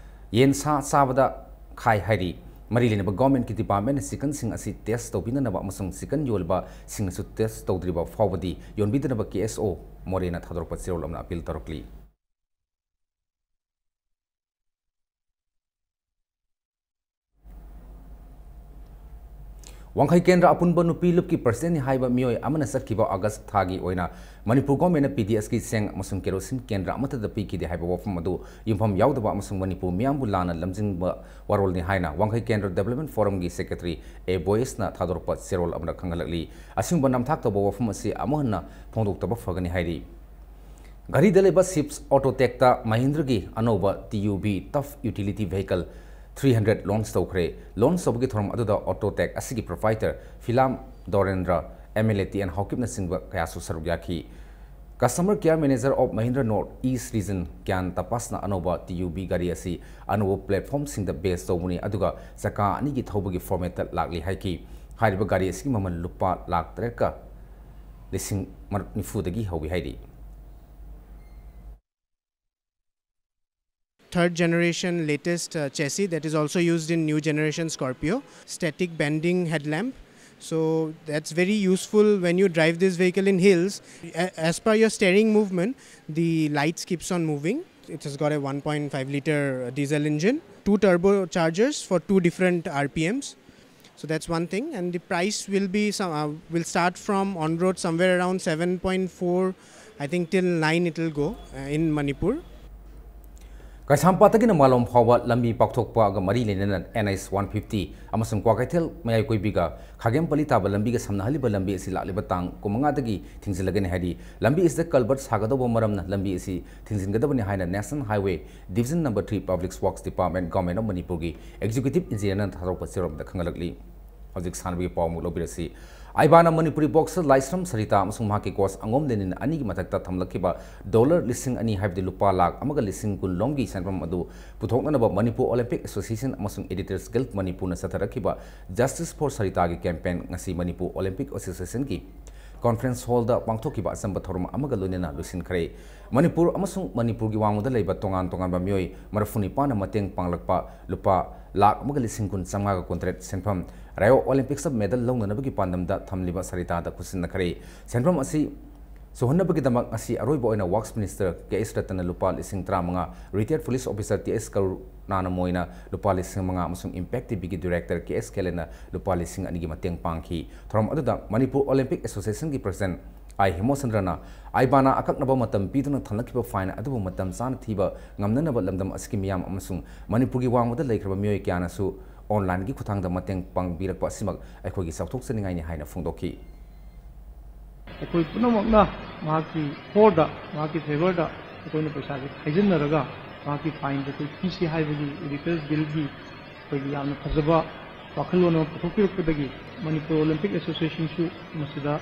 ꯌꯦꯟ ꯁꯥ ꯆꯥꯕꯗ ꯈꯥꯏ ꯍꯥꯏꯔꯤ꯫ ꯃꯔꯤ ꯂꯩꯅꯕ governmentꯀꯤ departmentꯅ chickenꯁꯤꯡ ꯑꯁꯤ test ꯇꯧꯕꯤꯅꯅꯕ ꯑꯃꯁꯨꯡ chicken ꯌꯣꯜꯂꯤꯕꯁꯤꯡꯅꯁꯨ test ꯇꯧꯗ꯭ꯔꯤꯕ ꯐꯥꯎꯕꯗꯤ ꯌꯣꯟꯕꯤꯗꯅꯕ K S O ꯃꯣꯔꯦꯅ ꯊꯥꯗꯣꯔꯛꯄ ꯆꯦꯔꯣꯜ ꯑꯃꯅ appeal ꯇꯧꯔꯛꯂꯤ꯫ ꯋꯥꯡꯈꯩ ꯀꯦꯟꯗ꯭ꯔ ꯑꯄꯨꯟꯕ ꯅꯨꯄꯤ ꯂꯨꯞꯀꯤ ꯄ꯭ꯔꯁꯤꯗꯦꯟꯠꯅꯤ ꯍꯥꯏꯕ ꯃꯤꯑꯣꯏ ꯑꯃꯅ ꯆꯠꯈꯤꯕ ꯑꯥꯒꯁ꯭ꯠ ꯊꯥꯒꯤ ꯑꯣꯏꯅ ꯃꯅꯤꯄꯨꯔ ꯒꯣꯔꯃꯦꯟꯠꯅ ꯄꯤ ꯗꯤ ꯑꯦꯁꯀꯤ ꯆꯦꯡ ꯑꯃꯁꯨꯡ ꯀꯦꯔꯣꯁꯤꯟ ꯀꯦꯟꯗ꯭ꯔ ꯑꯃꯠꯇꯗ ꯄꯤꯈꯤꯗꯦ ꯍꯥꯏꯕ ꯋꯥꯐꯝ ꯑꯗꯨ ꯌꯨꯝꯐꯝ ꯌꯥꯎꯗꯕ ꯑꯃꯁꯨꯡ ꯃꯅꯤꯄꯨꯔ ꯃꯤꯌꯥꯝꯕꯨ ꯂꯥꯟꯅ ꯂꯝꯖꯤꯡꯕ ꯋꯥꯔꯣꯜꯅꯤ ꯍꯥꯏꯅ ꯋꯥꯡꯈꯩ ꯀꯦꯟꯗ꯭ꯔ ꯗꯤꯕꯦꯂꯞꯃꯦꯟꯠ ꯐꯣꯔꯝꯒꯤ ꯁꯦꯀ꯭ꯔꯦꯇꯔꯤ ꯑꯦ ꯕꯣꯌꯦꯁꯅ ꯊꯥꯗꯣꯔꯛꯄ ꯆꯦꯔꯣꯜ ꯑꯃꯗ ꯈꯪꯍꯜꯂꯛꯂꯤ꯫ ꯑꯁꯤꯒꯨꯝꯕ ꯅꯝꯊꯥꯛ ꯇꯧꯕ ꯋꯥꯐꯝ ꯑꯁꯤ ꯑꯃꯨꯛ ꯍꯟꯅ ꯐꯣꯡꯗꯣꯛꯇꯕ ꯐꯒꯅꯤ ꯍꯥꯏꯔꯤ꯫ ꯘꯔꯤꯗ ꯂꯩꯕ ꯁꯤꯞꯁ ꯑꯣꯇꯣꯇꯦꯛꯇ ꯃꯍꯤꯟꯗ꯭ꯔꯒꯤ ꯑꯅꯧꯕ T U V Tough Utility Vehicle three hundred launch ꯇꯧꯈ꯭ꯔꯦ꯫ ꯂꯣꯟꯆ ꯇꯧꯕꯒꯤ ꯊꯧꯔꯝ ꯑꯗꯨꯗ ꯑꯣꯇꯣꯇꯦꯛ ꯑꯁꯤꯒꯤ proprietor Filam Dorendra, M L A T N ꯍꯥꯎꯀꯤꯞꯅꯆꯤꯡꯕ ꯀꯌꯥꯁꯨ ꯁꯔꯨꯛ ꯌꯥꯈꯤ꯫ Customer Care Manager of Mahindra North East Region ꯀ꯭ꯌꯥꯟ ꯇꯄꯥꯁꯅ ꯑꯅꯧꯕ ꯇꯤ ꯌꯨ ꯚꯤ ꯘꯔꯤ ꯑꯁꯤ ꯑꯅꯧꯕ ꯄ꯭ꯂꯦꯠꯐꯣꯔꯝꯁꯤꯡꯗ ꯕꯦꯖ ꯇꯧꯕꯅꯤ, ꯑꯗꯨꯒ ꯆꯀꯥ ꯑꯅꯤꯒꯤ ꯊꯧꯕꯒꯤ ꯐꯣꯔꯃꯦꯠꯇ ꯂꯥꯛꯂꯤ ꯍꯥꯏꯈꯤ꯫ ꯍꯥꯏꯔꯤꯕ ꯘꯔꯤ ꯑꯁꯤꯒꯤ ꯃꯃꯜ ꯂꯨꯄꯥ ꯂꯥꯈ ꯇꯔꯦꯠꯀ ꯂꯤꯁꯤꯡ ꯅꯤꯐꯨꯗꯒꯤ ꯍꯧꯏ ꯍꯥꯏꯔꯤ꯫ Third generation latest uh, chassis that is also used in new generation Scorpio, static bending headlamp. So that's very useful when you drive this vehicle in hills. A- As per your steering movement, the lights keeps on moving. It has got a one point five liter diesel engine, two turbochargers for two different R P Ms. So that's one thing, and the price will be some uh, will start from on road somewhere around seven point four, I think till nine it will go uh, in Manipur. ꯀꯩꯁꯥꯝꯄꯥꯠꯇꯒꯤꯅ ꯃꯥꯂꯣꯝ ꯐꯥꯎꯕ ꯂꯝꯕꯤ ꯄꯥꯛꯊꯣꯛꯄꯒ ꯃꯔꯤ ꯂꯩꯅꯅ and H one fifty ꯑꯃꯁꯨꯡ ꯀ꯭ꯋꯥꯀꯩꯊꯦꯜ ꯃꯌꯥꯏ ꯀꯣꯏꯕꯤꯒ ꯈꯥꯒꯦꯝꯄꯜꯂꯤ ꯇꯥꯕ ꯂꯝꯕꯤꯒ ꯁꯝꯅꯍꯜꯂꯤꯕ ꯂꯝꯕꯤ ꯑꯁꯤ ꯂꯥꯛꯂꯤꯕ ꯇꯥꯡ ꯀꯨꯟꯃꯉꯥꯗꯒꯤ ꯊꯤꯡꯖꯤꯜꯂꯒꯅꯤ ꯍꯥꯏꯔꯤ꯫ ꯂꯝꯕꯤ ꯑꯁꯤꯗ ꯀꯜꯚꯔꯠ ꯁꯥꯒꯗꯧꯕ ꯃꯔꯝꯅ ꯂꯝꯕꯤ ꯑꯁꯤ ꯊꯤꯡꯖꯤꯟꯒꯗꯕꯅꯤ ꯍꯥꯏꯅ National Highway Division Number Three Public Works Department, Government of ꯃꯅꯤꯄꯨꯔꯒꯤ ꯑꯦꯛꯖꯤꯀ꯭ꯌꯨꯇꯤꯚ ꯏꯟꯖꯤꯅꯤꯌꯔꯅ ꯊꯥꯗꯣꯔꯛꯄ ꯆꯦꯔꯣꯜꯗ ꯈꯪꯍꯜꯂꯛꯂꯤ꯫ ꯍꯧꯖꯤꯛ ꯁꯥꯟꯅꯕꯒꯤ ꯄꯥꯎ ꯑꯃꯨꯛ ꯂꯧꯕꯤꯔꯁꯤ꯫ ꯑꯥꯏꯕꯥꯅ ꯃꯅꯤꯄꯨꯔꯤ ꯕꯣꯛꯁꯔ ꯂꯥꯏꯁ꯭ꯔꯝ ꯁꯔꯤꯇꯥ ꯑꯃꯁꯨꯡ ꯃꯍꯥꯛꯀꯤ ꯀꯣꯆ ꯑꯉꯣꯝ ꯂꯦꯅꯤꯟ ꯑꯅꯤꯒꯤ ꯃꯊꯛꯇ ꯊꯝꯂꯛꯈꯤꯕ ꯗꯣꯂꯔ ꯂꯤꯁꯤꯡ ꯑꯅꯤ, ꯍꯥꯏꯕꯗꯤ ꯂꯨꯄꯥ ꯂꯥꯈ ꯑꯃꯒ ꯂꯤꯁꯤꯡ ꯀꯨꯟ ꯂꯣꯝꯒꯤ ꯁꯦꯟꯐꯝ ꯑꯗꯨ ꯄꯨꯊꯣꯛꯅꯅꯕ Manipur Olympic Association ꯑꯃꯁꯨꯡ Editors Guild ꯃꯅꯤꯄꯨꯔꯅ ꯆꯠꯊꯔꯛꯈꯤꯕ Justice for Sarita ꯒꯤ campaign ꯉꯁꯤ Manipur Olympic Association ꯒꯤ conference hall ꯗ ꯄꯥꯡꯊꯣꯛꯈꯤꯕ ꯑꯆꯝꯕ ꯊꯧꯔꯝ ꯑꯃꯒ ꯂꯣꯏꯅꯅ ꯂꯣꯏꯁꯤꯟꯈ꯭ꯔꯦ꯫ ꯃꯅꯤꯄꯨꯔ ꯑꯃꯁꯨꯡ ꯃꯅꯤꯄꯨꯔꯒꯤ ꯋꯥꯡꯃꯗ ꯂꯩꯕ ꯇꯣꯉꯥꯟ ꯇꯣꯉꯥꯟꯕ ꯃꯤꯑꯣꯏ ꯃꯔꯤꯐꯨ ꯅꯤꯄꯥꯟꯅ ꯃꯇꯦꯡ ꯄꯥꯡꯂꯛꯄ ꯂꯨꯄꯥ ꯂꯥꯈ ꯑꯃꯒ ꯂꯤꯁꯤꯡ ꯀꯨꯟ ꯆꯥꯝꯃꯉꯥꯒ ꯀꯨꯟꯇꯔꯦꯠ ꯁꯦꯟꯐꯝ Rio Olympics ꯇ medal ꯂꯧꯅꯅꯕꯒꯤ ꯄꯥꯟꯗꯝꯗ ꯊꯝꯂꯤꯕ ꯁꯔꯤꯇꯥꯗ ꯈꯨꯠꯁꯤꯟꯅꯈ꯭ꯔꯦ꯫ ꯁꯦꯟꯐꯝ ꯑꯁꯤ ꯁꯨꯍꯟꯅꯕꯒꯤꯗꯃꯛ ꯉꯁꯤ ꯑꯔꯣꯏꯕ ꯑꯣꯏꯅ Works Minister ꯀꯦ ꯑꯦꯁ ꯔꯇꯟꯅ ꯂꯨꯄꯥ ꯂꯤꯁꯤꯡ ꯇꯔꯥꯃꯉꯥ, retired police officer ꯇꯤ ꯑꯦꯁ ꯀꯔꯨ-, ꯅꯥꯅ ꯃꯣꯏꯅ ꯂꯨꯄꯥ ꯂꯤꯁꯤꯡ ꯃꯉꯥ ꯑꯃꯁꯨꯡ ꯏꯝꯄꯦꯛ ꯇꯤꯚꯤꯒꯤ ꯗꯤꯔꯦꯛꯇꯔ ꯀꯦ ꯑꯦꯁ ꯈꯦꯂꯦꯟꯅ ꯂꯨꯄꯥ ꯂꯤꯁꯤꯡ ꯑꯅꯤꯒꯤ ꯃꯇꯦꯡ ꯄꯥꯡꯈꯤ꯫ ꯊꯧꯔꯝ ꯑꯗꯨꯗ ꯃꯅꯤꯄꯨꯔ ꯑꯣꯂꯦꯝꯄꯤꯛ ꯑꯦꯁꯣꯁꯤꯌꯦꯁꯟꯒꯤ ꯄ꯭ꯔꯁꯤꯗꯦꯟꯠ ꯑꯥꯏ ꯍꯦꯃꯣꯆꯟꯗ꯭ꯔꯅ ꯑꯥꯏꯕꯥꯅ ꯑꯀꯛꯅꯕ ꯃꯇꯝ ꯄꯤꯗꯨꯅ ꯊꯝꯂꯛꯈꯤꯕ ꯐꯥꯏꯟ ꯑꯗꯨꯕꯨ ꯃꯇꯝ ꯆꯥꯅ ꯊꯤꯕ ꯉꯝꯅꯅꯕ ꯂꯝꯗꯝ ꯑꯁꯤꯒꯤ ꯃꯤꯌꯥꯝ ꯑꯃꯁꯨꯡ ꯃꯅꯤꯄꯨꯔꯒꯤ ꯋꯥꯡꯃꯗ ꯂꯩꯈ꯭ꯔꯕ ꯃꯤꯑꯣꯏ ꯀꯌꯥꯅꯁꯨ ꯑꯣꯟꯂꯥꯏꯟꯒꯤ ꯈꯨꯠꯊꯥꯡꯗ ꯃꯇꯦꯡ ꯄꯥꯡꯕꯤꯔꯛꯄ ꯑꯁꯤꯃꯛ ꯑꯩꯈꯣꯏꯒꯤ ꯆꯥꯎꯊꯣꯛꯆꯅꯤꯡꯉꯥꯏꯅꯤ ꯍꯥꯏꯅ ꯐꯣꯡꯗꯣꯛꯈꯤ꯫ ꯑꯩꯈꯣꯏ ꯄꯨꯝꯅꯃꯛꯅ ꯃꯍꯥꯛꯀꯤ ꯐꯣꯔꯗ, ꯃꯍꯥꯛꯀꯤ ꯐꯦꯚꯔꯗ ꯑꯩꯈꯣꯏꯅ ꯄꯩꯁꯥꯁꯦ ꯈꯥꯏꯖꯤꯟꯅꯔꯒ ꯃꯍꯥꯛꯀꯤ ꯐꯥꯏꯟꯁꯦ ꯑꯩꯈꯣꯏ ꯄꯤꯁꯤ ꯍꯥꯏꯕꯒꯤ ꯑꯦꯗꯤꯇꯔꯁ ꯒꯤꯜꯒꯤ ꯑꯩꯈꯣꯏꯒꯤ ꯌꯥꯝꯅ ꯐꯖꯕ ꯋꯥꯈꯜꯂꯣꯟ ꯑꯃ ꯄꯨꯊꯣꯛꯄꯤꯔꯛꯄꯗꯒꯤ ꯃꯅꯤꯄꯨꯔ ꯑꯣꯂꯦꯝꯄꯤꯛ ꯑꯦꯁꯣꯁꯤꯌꯦꯁꯟꯁꯨ ꯃꯁꯤꯗ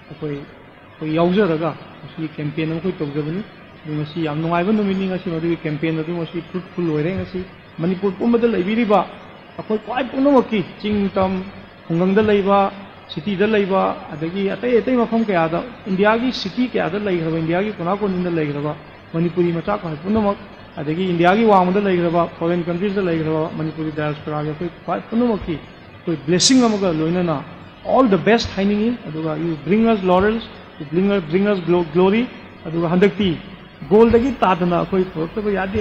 ꯑꯩꯈꯣꯏ, ꯑꯩꯈꯣꯏ ꯌꯥꯎꯖꯔꯒ ꯃꯁꯤꯒꯤ ꯀꯦꯝꯄꯦꯟ ꯑꯃ ꯑꯩꯈꯣꯏ ꯇꯧꯖꯕꯅꯤ꯫ ꯑꯗꯨ ꯉꯁꯤ ꯌꯥꯝ ꯅꯨꯡꯉꯥꯏꯕ ꯅꯨꯃꯤꯠꯅꯤ꯫ ꯉꯁꯤ ꯃꯗꯨꯒꯤ ꯀꯦꯝꯄꯦꯟ ꯑꯗꯨ ꯉꯁꯤ ꯐ꯭ꯔꯨꯠꯐꯨꯜ ꯑꯣꯏꯔꯦ꯫ ꯉꯁꯤ ꯃꯅꯤꯄꯨꯔ ꯄꯨꯝꯕꯗ ꯂꯩꯕꯤꯔꯤꯕ ꯑꯩꯈꯣꯏ ꯈ꯭ꯋꯥꯏ ꯄꯨꯝꯅꯃꯛꯀꯤ, ꯆꯤꯡ ꯇꯝ, ꯈꯨꯡꯒꯪꯗ ꯂꯩꯕ, ꯁꯤꯇꯤꯗ ꯂꯩꯕ, ꯑꯗꯒꯤ ꯑꯇꯩ ꯑꯇꯩ ꯃꯐꯝ ꯀꯌꯥꯗ, ꯏꯟꯗꯤꯌꯥꯒꯤ ꯁꯤꯇꯤ ꯀꯌꯥꯗ ꯂꯩꯈ꯭ꯔꯕ, ꯏꯟꯗꯤꯌꯥꯒꯤ ꯀꯣꯅꯥ ꯀꯣꯅꯤꯡꯗ ꯂꯩꯈ꯭ꯔꯕ ꯃꯅꯤꯄꯨꯔꯤ ꯃꯆꯥ ꯈ꯭ꯋꯥꯏ ꯄꯨꯝꯅꯃꯛ, ꯑꯗꯒꯤ ꯏꯟꯗꯤꯌꯥꯒꯤ ꯋꯥꯡꯃꯗ ꯂꯩꯈ꯭ꯔꯕ, ꯐꯣꯔꯦꯟ ꯀꯟꯇ꯭ꯔꯤꯁꯇ ꯂꯩꯈ꯭ꯔꯕ ꯃꯅꯤꯄꯨꯔꯤ ꯗꯥꯏꯑꯁꯄꯣꯔꯥꯒꯤ ꯑꯩꯈꯣꯏ ꯈ꯭ꯋꯥꯏ ꯄꯨꯝꯅꯃꯛꯀꯤ ꯑꯩꯈꯣꯏ ꯕ꯭ꯂꯦꯁꯤꯡ ꯑꯃꯒ ꯂꯣꯏꯅꯅ all the best ꯍꯥꯏꯅꯤꯡꯉꯤ꯫ ꯑꯗꯨꯒ you bring us laurels, you bring us, bring us glo-, glory꯫ ꯑꯗꯨꯒ ꯍꯟꯗꯛꯇꯤ ꯒꯣꯜꯗꯒꯤ ꯇꯥꯗꯅ ꯑꯩꯈꯣꯏ ꯄꯨꯔꯛꯇꯕ ꯌꯥꯗꯦ꯫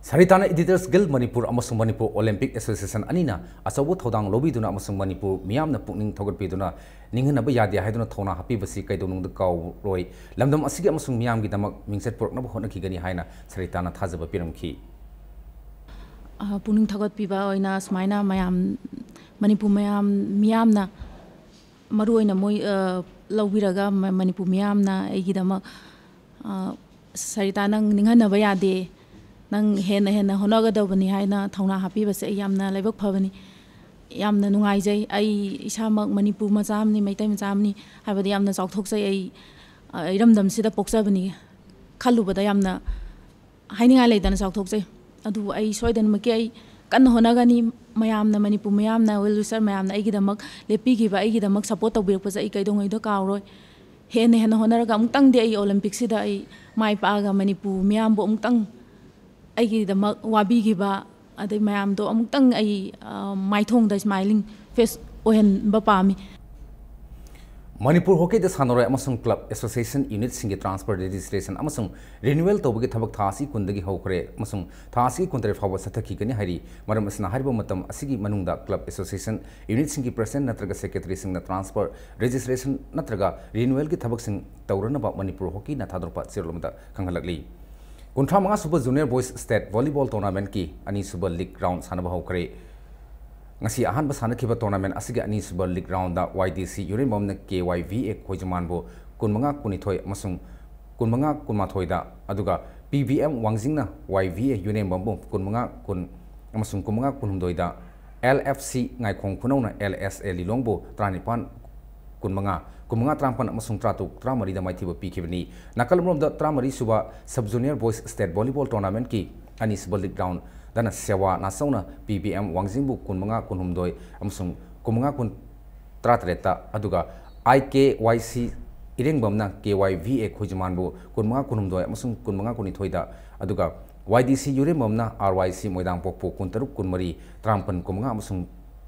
ꯁꯔꯤꯇꯥꯅ ꯑꯦꯗꯤꯇꯔꯁ ꯒꯤꯜ ꯃꯅꯤꯄꯨꯔ ꯑꯃꯁꯨꯡ ꯃꯅꯤꯄꯨꯔ ꯑꯣꯂꯦꯝꯄꯤꯛ ꯑꯦꯁꯣꯁꯤꯌꯦꯁꯟ ꯑꯅꯤꯅ ꯑꯆꯧꯕ ꯊꯧꯗꯥꯡ ꯂꯧꯕꯤꯗꯨꯅ ꯑꯃꯁꯨꯡ ꯃꯅꯤꯄꯨꯔ ꯃꯤꯌꯥꯝꯅ ꯄꯨꯛꯅꯤꯡ ꯊꯧꯒꯠꯄꯤꯗꯨꯅ ꯅꯤꯡꯍꯟꯅꯕ ꯌꯥꯗꯦ ꯍꯥꯏꯗꯨꯅ ꯊꯧꯅꯥ ꯍꯥꯞꯄꯤꯕꯁꯤ ꯀꯩꯗꯧꯅꯨꯡꯗ ꯀꯥꯎꯔꯣꯏ꯫ ꯂꯝꯗꯝ ꯑꯁꯤꯒꯤ ꯑꯃꯁꯨꯡ ꯃꯤꯌꯥꯝꯒꯤꯗꯃꯛ ꯃꯤꯡꯆꯠ ꯄꯨꯔꯛꯅꯕ ꯍꯣꯠꯅꯈꯤꯒꯅꯤ ꯍꯥꯏꯅ ꯁꯔꯤꯇꯥꯅ ꯊꯥꯖꯕ ꯄꯤꯔꯝꯈꯤ꯫ ꯑ, ꯄꯨꯛꯅꯤꯡ ꯊꯧꯒꯠꯄꯤꯕ ꯑꯣꯏꯅ ꯁꯨꯃꯥꯏꯅ ꯃꯌꯥꯝ, ꯃꯅꯤꯄꯨꯔ ꯃꯌꯥꯝ, ꯃꯤꯌꯥꯝꯅ ꯃꯔꯨ ꯑꯣꯏꯅ ꯃꯣꯏ, ꯑ, ꯂꯧꯕꯤꯔꯒ ꯃ-, ꯃꯅꯤꯄꯨꯔ ꯃꯤꯌꯥꯝꯅ ꯑꯩꯒꯤꯗꯃꯛ, ꯑ, "ꯁꯔꯤꯇꯥ, ꯅꯪ ꯅꯤꯡꯍꯟꯅꯕ ꯌꯥꯗꯦ, ꯅꯪ ꯍꯦꯟꯅ ꯍꯦꯟꯅ ꯍꯣꯠꯅꯒꯗꯧꯕꯅꯤ" ꯍꯥꯏꯅ ꯊꯧꯅꯥ ꯍꯥꯞꯄꯤꯕꯁꯦ ꯑꯩ ꯌꯥꯝꯅ ꯂꯥꯏꯕꯛ ꯐꯕꯅꯤ, ꯌꯥꯝꯅ ꯅꯨꯡꯉꯥꯏꯖꯩ꯫ ꯑꯩ ꯏꯁꯥꯃꯛ ꯃꯅꯤꯄꯨꯔ ꯃꯆꯥ ꯑꯃꯅꯤ, ꯃꯩꯇꯩ ꯃꯆꯥ ꯑꯃꯅꯤ ꯍꯥꯏꯕꯗ ꯌꯥꯝꯅ ꯆꯥꯎꯊꯣꯛꯆꯩ꯫ ꯑꯩ, ꯑ, ꯏꯔꯝꯗꯝꯁꯤꯗ ꯄꯣꯛꯆꯕꯅꯤ ꯈꯜꯂꯨꯕꯗ ꯌꯥꯝꯅ ꯍꯥꯏꯅꯤꯡꯉꯥꯏ ꯂꯩꯇꯅ ꯆꯥꯎꯊꯣꯛꯆꯩ꯫ ꯑꯗꯨꯕꯨ ꯑꯩ ꯁꯣꯏꯗꯅꯃꯛꯀꯤ ꯑꯩ ꯀꯟꯅ ꯍꯣꯠꯅꯒꯅꯤ꯫ ꯃꯌꯥꯝꯅ, ꯃꯅꯤꯄꯨꯔ ꯃꯌꯥꯝꯅ, well wisher ꯃꯌꯥꯝꯅ ꯑꯩꯒꯤꯗꯃꯛ ꯂꯦꯞꯄꯤꯈꯤꯕ, ꯑꯩꯒꯤꯗꯃꯛ ꯁꯞꯄꯣꯔꯠ ꯇꯧꯕꯤꯔꯛꯄꯁꯦ ꯑꯩ ꯀꯩꯗꯧꯉꯩꯗ ꯀꯥꯎꯔꯣꯏ꯫ ꯍꯦꯟꯅ ꯍꯦꯟꯅ ꯍꯣꯠꯅꯔꯒ ꯑꯃꯨꯛꯇꯪꯗꯤ ꯑꯩ ꯑꯣꯂꯦꯝꯄꯤꯛꯁꯤꯗ ꯑꯩ ꯃꯥꯏ ꯄꯥꯛꯑꯒ ꯃꯅꯤꯄꯨꯔ ꯃꯤꯌꯥꯝꯕꯨ ꯑꯃꯨꯛꯇꯪ ꯑꯩꯒꯤꯗꯃꯛ ꯋꯥꯕꯤꯈꯤꯕ ꯑꯗꯩ ꯃꯌꯥꯝꯗꯣ ꯑꯃꯨꯛꯇꯪ ꯑꯩ, ꯑ, ꯃꯥꯏꯊꯣꯡꯗ smiling face ꯑꯣꯏꯍꯟꯕ ꯄꯥꯝꯃꯤ꯫ ꯃꯅꯤꯄꯨꯔ ꯍꯣꯀꯤꯗ ꯁꯥꯟꯅꯔꯣꯏ ꯑꯃꯁꯨꯡ ꯀ꯭ꯂꯕ ꯑꯦꯁꯣꯁꯤꯌꯦꯁꯟ ꯌꯨꯅꯤꯠꯁꯤꯡꯒꯤ ꯇ꯭ꯔꯥꯟꯁꯐꯔ ꯔꯦꯖꯤꯁꯇ꯭ꯔꯦꯁꯟ ꯑꯃꯁꯨꯡ ꯔꯤꯅ꯭ꯌꯨꯋꯦꯜ ꯇꯧꯕꯒꯤ ꯊꯕꯛ ꯊꯥ ꯑꯁꯤ ꯀꯨꯟꯗꯒꯤ ꯍꯧꯈ꯭ꯔꯦ ꯑꯃꯁꯨꯡ ꯊꯥ ꯑꯁꯤꯒꯤ ꯀꯨꯟꯇꯔꯦꯠ ꯐꯥꯎꯕ ꯆꯠꯊꯈꯤꯒꯅꯤ ꯍꯥꯏꯔꯤ꯫ ꯃꯔꯝ ꯑꯁꯤꯅ, ꯍꯥꯏꯔꯤꯕ ꯃꯇꯝ ꯑꯁꯤꯒꯤ ꯃꯅꯨꯡꯗ ꯀ꯭ꯂꯕ ꯑꯦꯁꯣꯁꯤꯌꯦꯁꯟ ꯌꯨꯅꯤꯠꯁꯤꯡꯒꯤ ꯄ꯭ꯔꯦꯁꯤꯗꯦꯟꯠ ꯅꯠꯇ꯭ꯔꯒ ꯁꯦꯀ꯭ꯔꯦꯇꯔꯤꯁꯤꯡꯅ ꯇ꯭ꯔꯥꯟꯁꯐꯔ ꯔꯦꯖꯤꯁꯇ꯭ꯔꯦꯁꯟ ꯅꯠꯇ꯭ꯔꯒ ꯔꯤꯅ꯭ꯌꯨꯋꯦꯜꯒꯤ ꯊꯕꯛꯁꯤꯡ ꯇꯧꯔꯅꯕ ꯃꯅꯤꯄꯨꯔ ꯍꯣꯀꯤꯅ ꯊꯥꯗꯣꯔꯛꯄ ꯆꯦꯔꯣꯜ ꯑꯃꯗ ꯈꯪꯍꯜꯂꯛꯂꯤ꯫ ꯀꯨꯟꯊ꯭ꯔꯥ ꯃꯉꯥ ꯁꯨꯕ ꯖꯨꯅꯤꯌꯔ ꯕꯣꯏꯁ ꯁ꯭ꯇꯦꯠ ꯚꯣꯂꯤꯕꯣꯜ ꯇꯣꯔꯅꯥꯃꯦꯟꯠꯀꯤ ꯑꯅꯤꯁꯨꯕ ꯂꯤꯒ ꯔꯥꯎꯟ ꯁꯥꯟꯅꯕ ꯍꯧꯈ꯭ꯔꯦ꯫ ꯉꯁꯤ ꯑꯍꯥꯟꯕ ꯁꯥꯟꯅꯈꯤꯕ ꯇꯣꯔꯅꯥꯃꯦꯟꯠ ꯑꯁꯤꯒꯤ ꯑꯅꯤꯁꯨꯕ ꯂꯤꯒ ꯔꯥꯎꯟꯗ ꯋꯥꯏ ꯗꯤ ꯁꯤ ꯌꯨꯔꯦꯝꯕꯝꯅ ꯀꯦ ꯋꯥꯏ ꯚꯤ ꯑꯦ ꯈꯣꯏꯖꯃꯥꯟꯕꯨ ꯀꯨꯟꯃꯉꯥ ꯀꯨꯟꯅꯤꯊꯣꯏ ꯑꯃꯁꯨꯡ ꯀꯨꯟꯃꯉꯥ ꯀꯨꯟꯃꯥꯊꯣꯏꯗ, ꯑꯗꯨꯒ ꯄꯤ ꯚꯤ ꯑꯦꯝ ꯋꯥꯡꯖꯤꯡꯅ ꯋꯥꯏ ꯚꯤ ꯑꯦ ꯌꯨꯔꯦꯝꯕꯝꯕꯨ ꯀꯨꯟꯃꯉꯥ ꯀꯨꯟ ꯑꯃꯁꯨꯡ ꯀꯨꯟꯃꯉꯥ ꯀꯨꯟꯍꯨꯝꯗꯣꯏꯗ, ꯑꯦꯜ ꯑꯦꯐ ꯁꯤ ꯉꯥꯏꯈꯣꯡ ꯈꯨꯅꯧꯅ ꯑꯦꯜ ꯑꯦꯁ ꯑꯦ ꯂꯤꯂꯣꯡꯕꯨ ꯇꯔꯥꯅꯤꯄꯥꯟ ꯀꯨꯟꯃꯉꯥ, ꯀꯨꯟꯃꯉꯥ ꯇꯔꯥꯃꯥꯄꯟ ꯑꯃꯁꯨꯡ ꯇꯔꯥꯇꯔꯨꯛ ꯇꯔꯥꯃꯔꯤꯗ ꯃꯥꯏꯊꯤꯕ ꯄꯤꯈꯤꯕꯅꯤ꯫ ꯅꯥꯀꯜ ꯑꯃꯔꯣꯝꯗ, ꯇꯔꯥꯃꯔꯤ ꯁꯨꯕ sub junior boys state volleyball ꯇꯣꯔꯅꯥꯃꯦꯟꯠꯀꯤ ꯑꯅꯤꯁꯨꯕ ꯂꯤꯒ ꯔꯥꯎꯟꯗꯅ ꯁꯦꯋꯥ ꯅꯥꯆꯧꯅ ꯄꯤ ꯚꯤ ꯑꯦꯝ ꯋꯥꯡꯖꯤꯡꯕꯨ ꯀꯨꯟꯃꯉꯥ ꯀꯨꯟꯍꯨꯝꯗꯣꯏ ꯑꯃꯁꯨꯡ ꯀꯨꯟꯃꯉꯥ ꯀꯨꯟ ꯇꯔꯥꯇꯔꯦꯠꯇ, ꯑꯗꯨꯒ ꯑꯥꯏ ꯀꯦ ꯋꯥꯏ ꯁꯤ ꯏꯔꯦꯡꯕꯝꯅ ꯀꯦ ꯋꯥꯏ ꯚꯤ ꯑꯦ ꯈꯣꯏꯖꯃꯥꯟꯕꯨ ꯀꯨꯟꯃꯉꯥ ꯀꯨꯟꯍꯨꯝꯗꯣꯏ ꯑꯃꯁꯨꯡ ꯀꯨꯟꯃꯉꯥ ꯀꯨꯟꯅꯤꯊꯣꯏꯗ, ꯑꯗꯨꯒ ꯋꯥꯏ ꯗꯤ ꯁꯤ ꯌꯨꯔꯦꯝꯕꯝꯅ ꯑꯥꯔ ꯋꯥꯏ ꯁꯤ ꯃꯣꯏꯗꯥꯡꯄꯣꯛꯄꯨ ꯀꯨꯟꯇꯔꯨꯛ ꯀꯨꯟꯃꯔꯤ, ꯇꯔꯥꯃꯥꯄꯟ ꯀꯨꯟꯃꯉꯥ ꯑꯃꯁꯨꯡ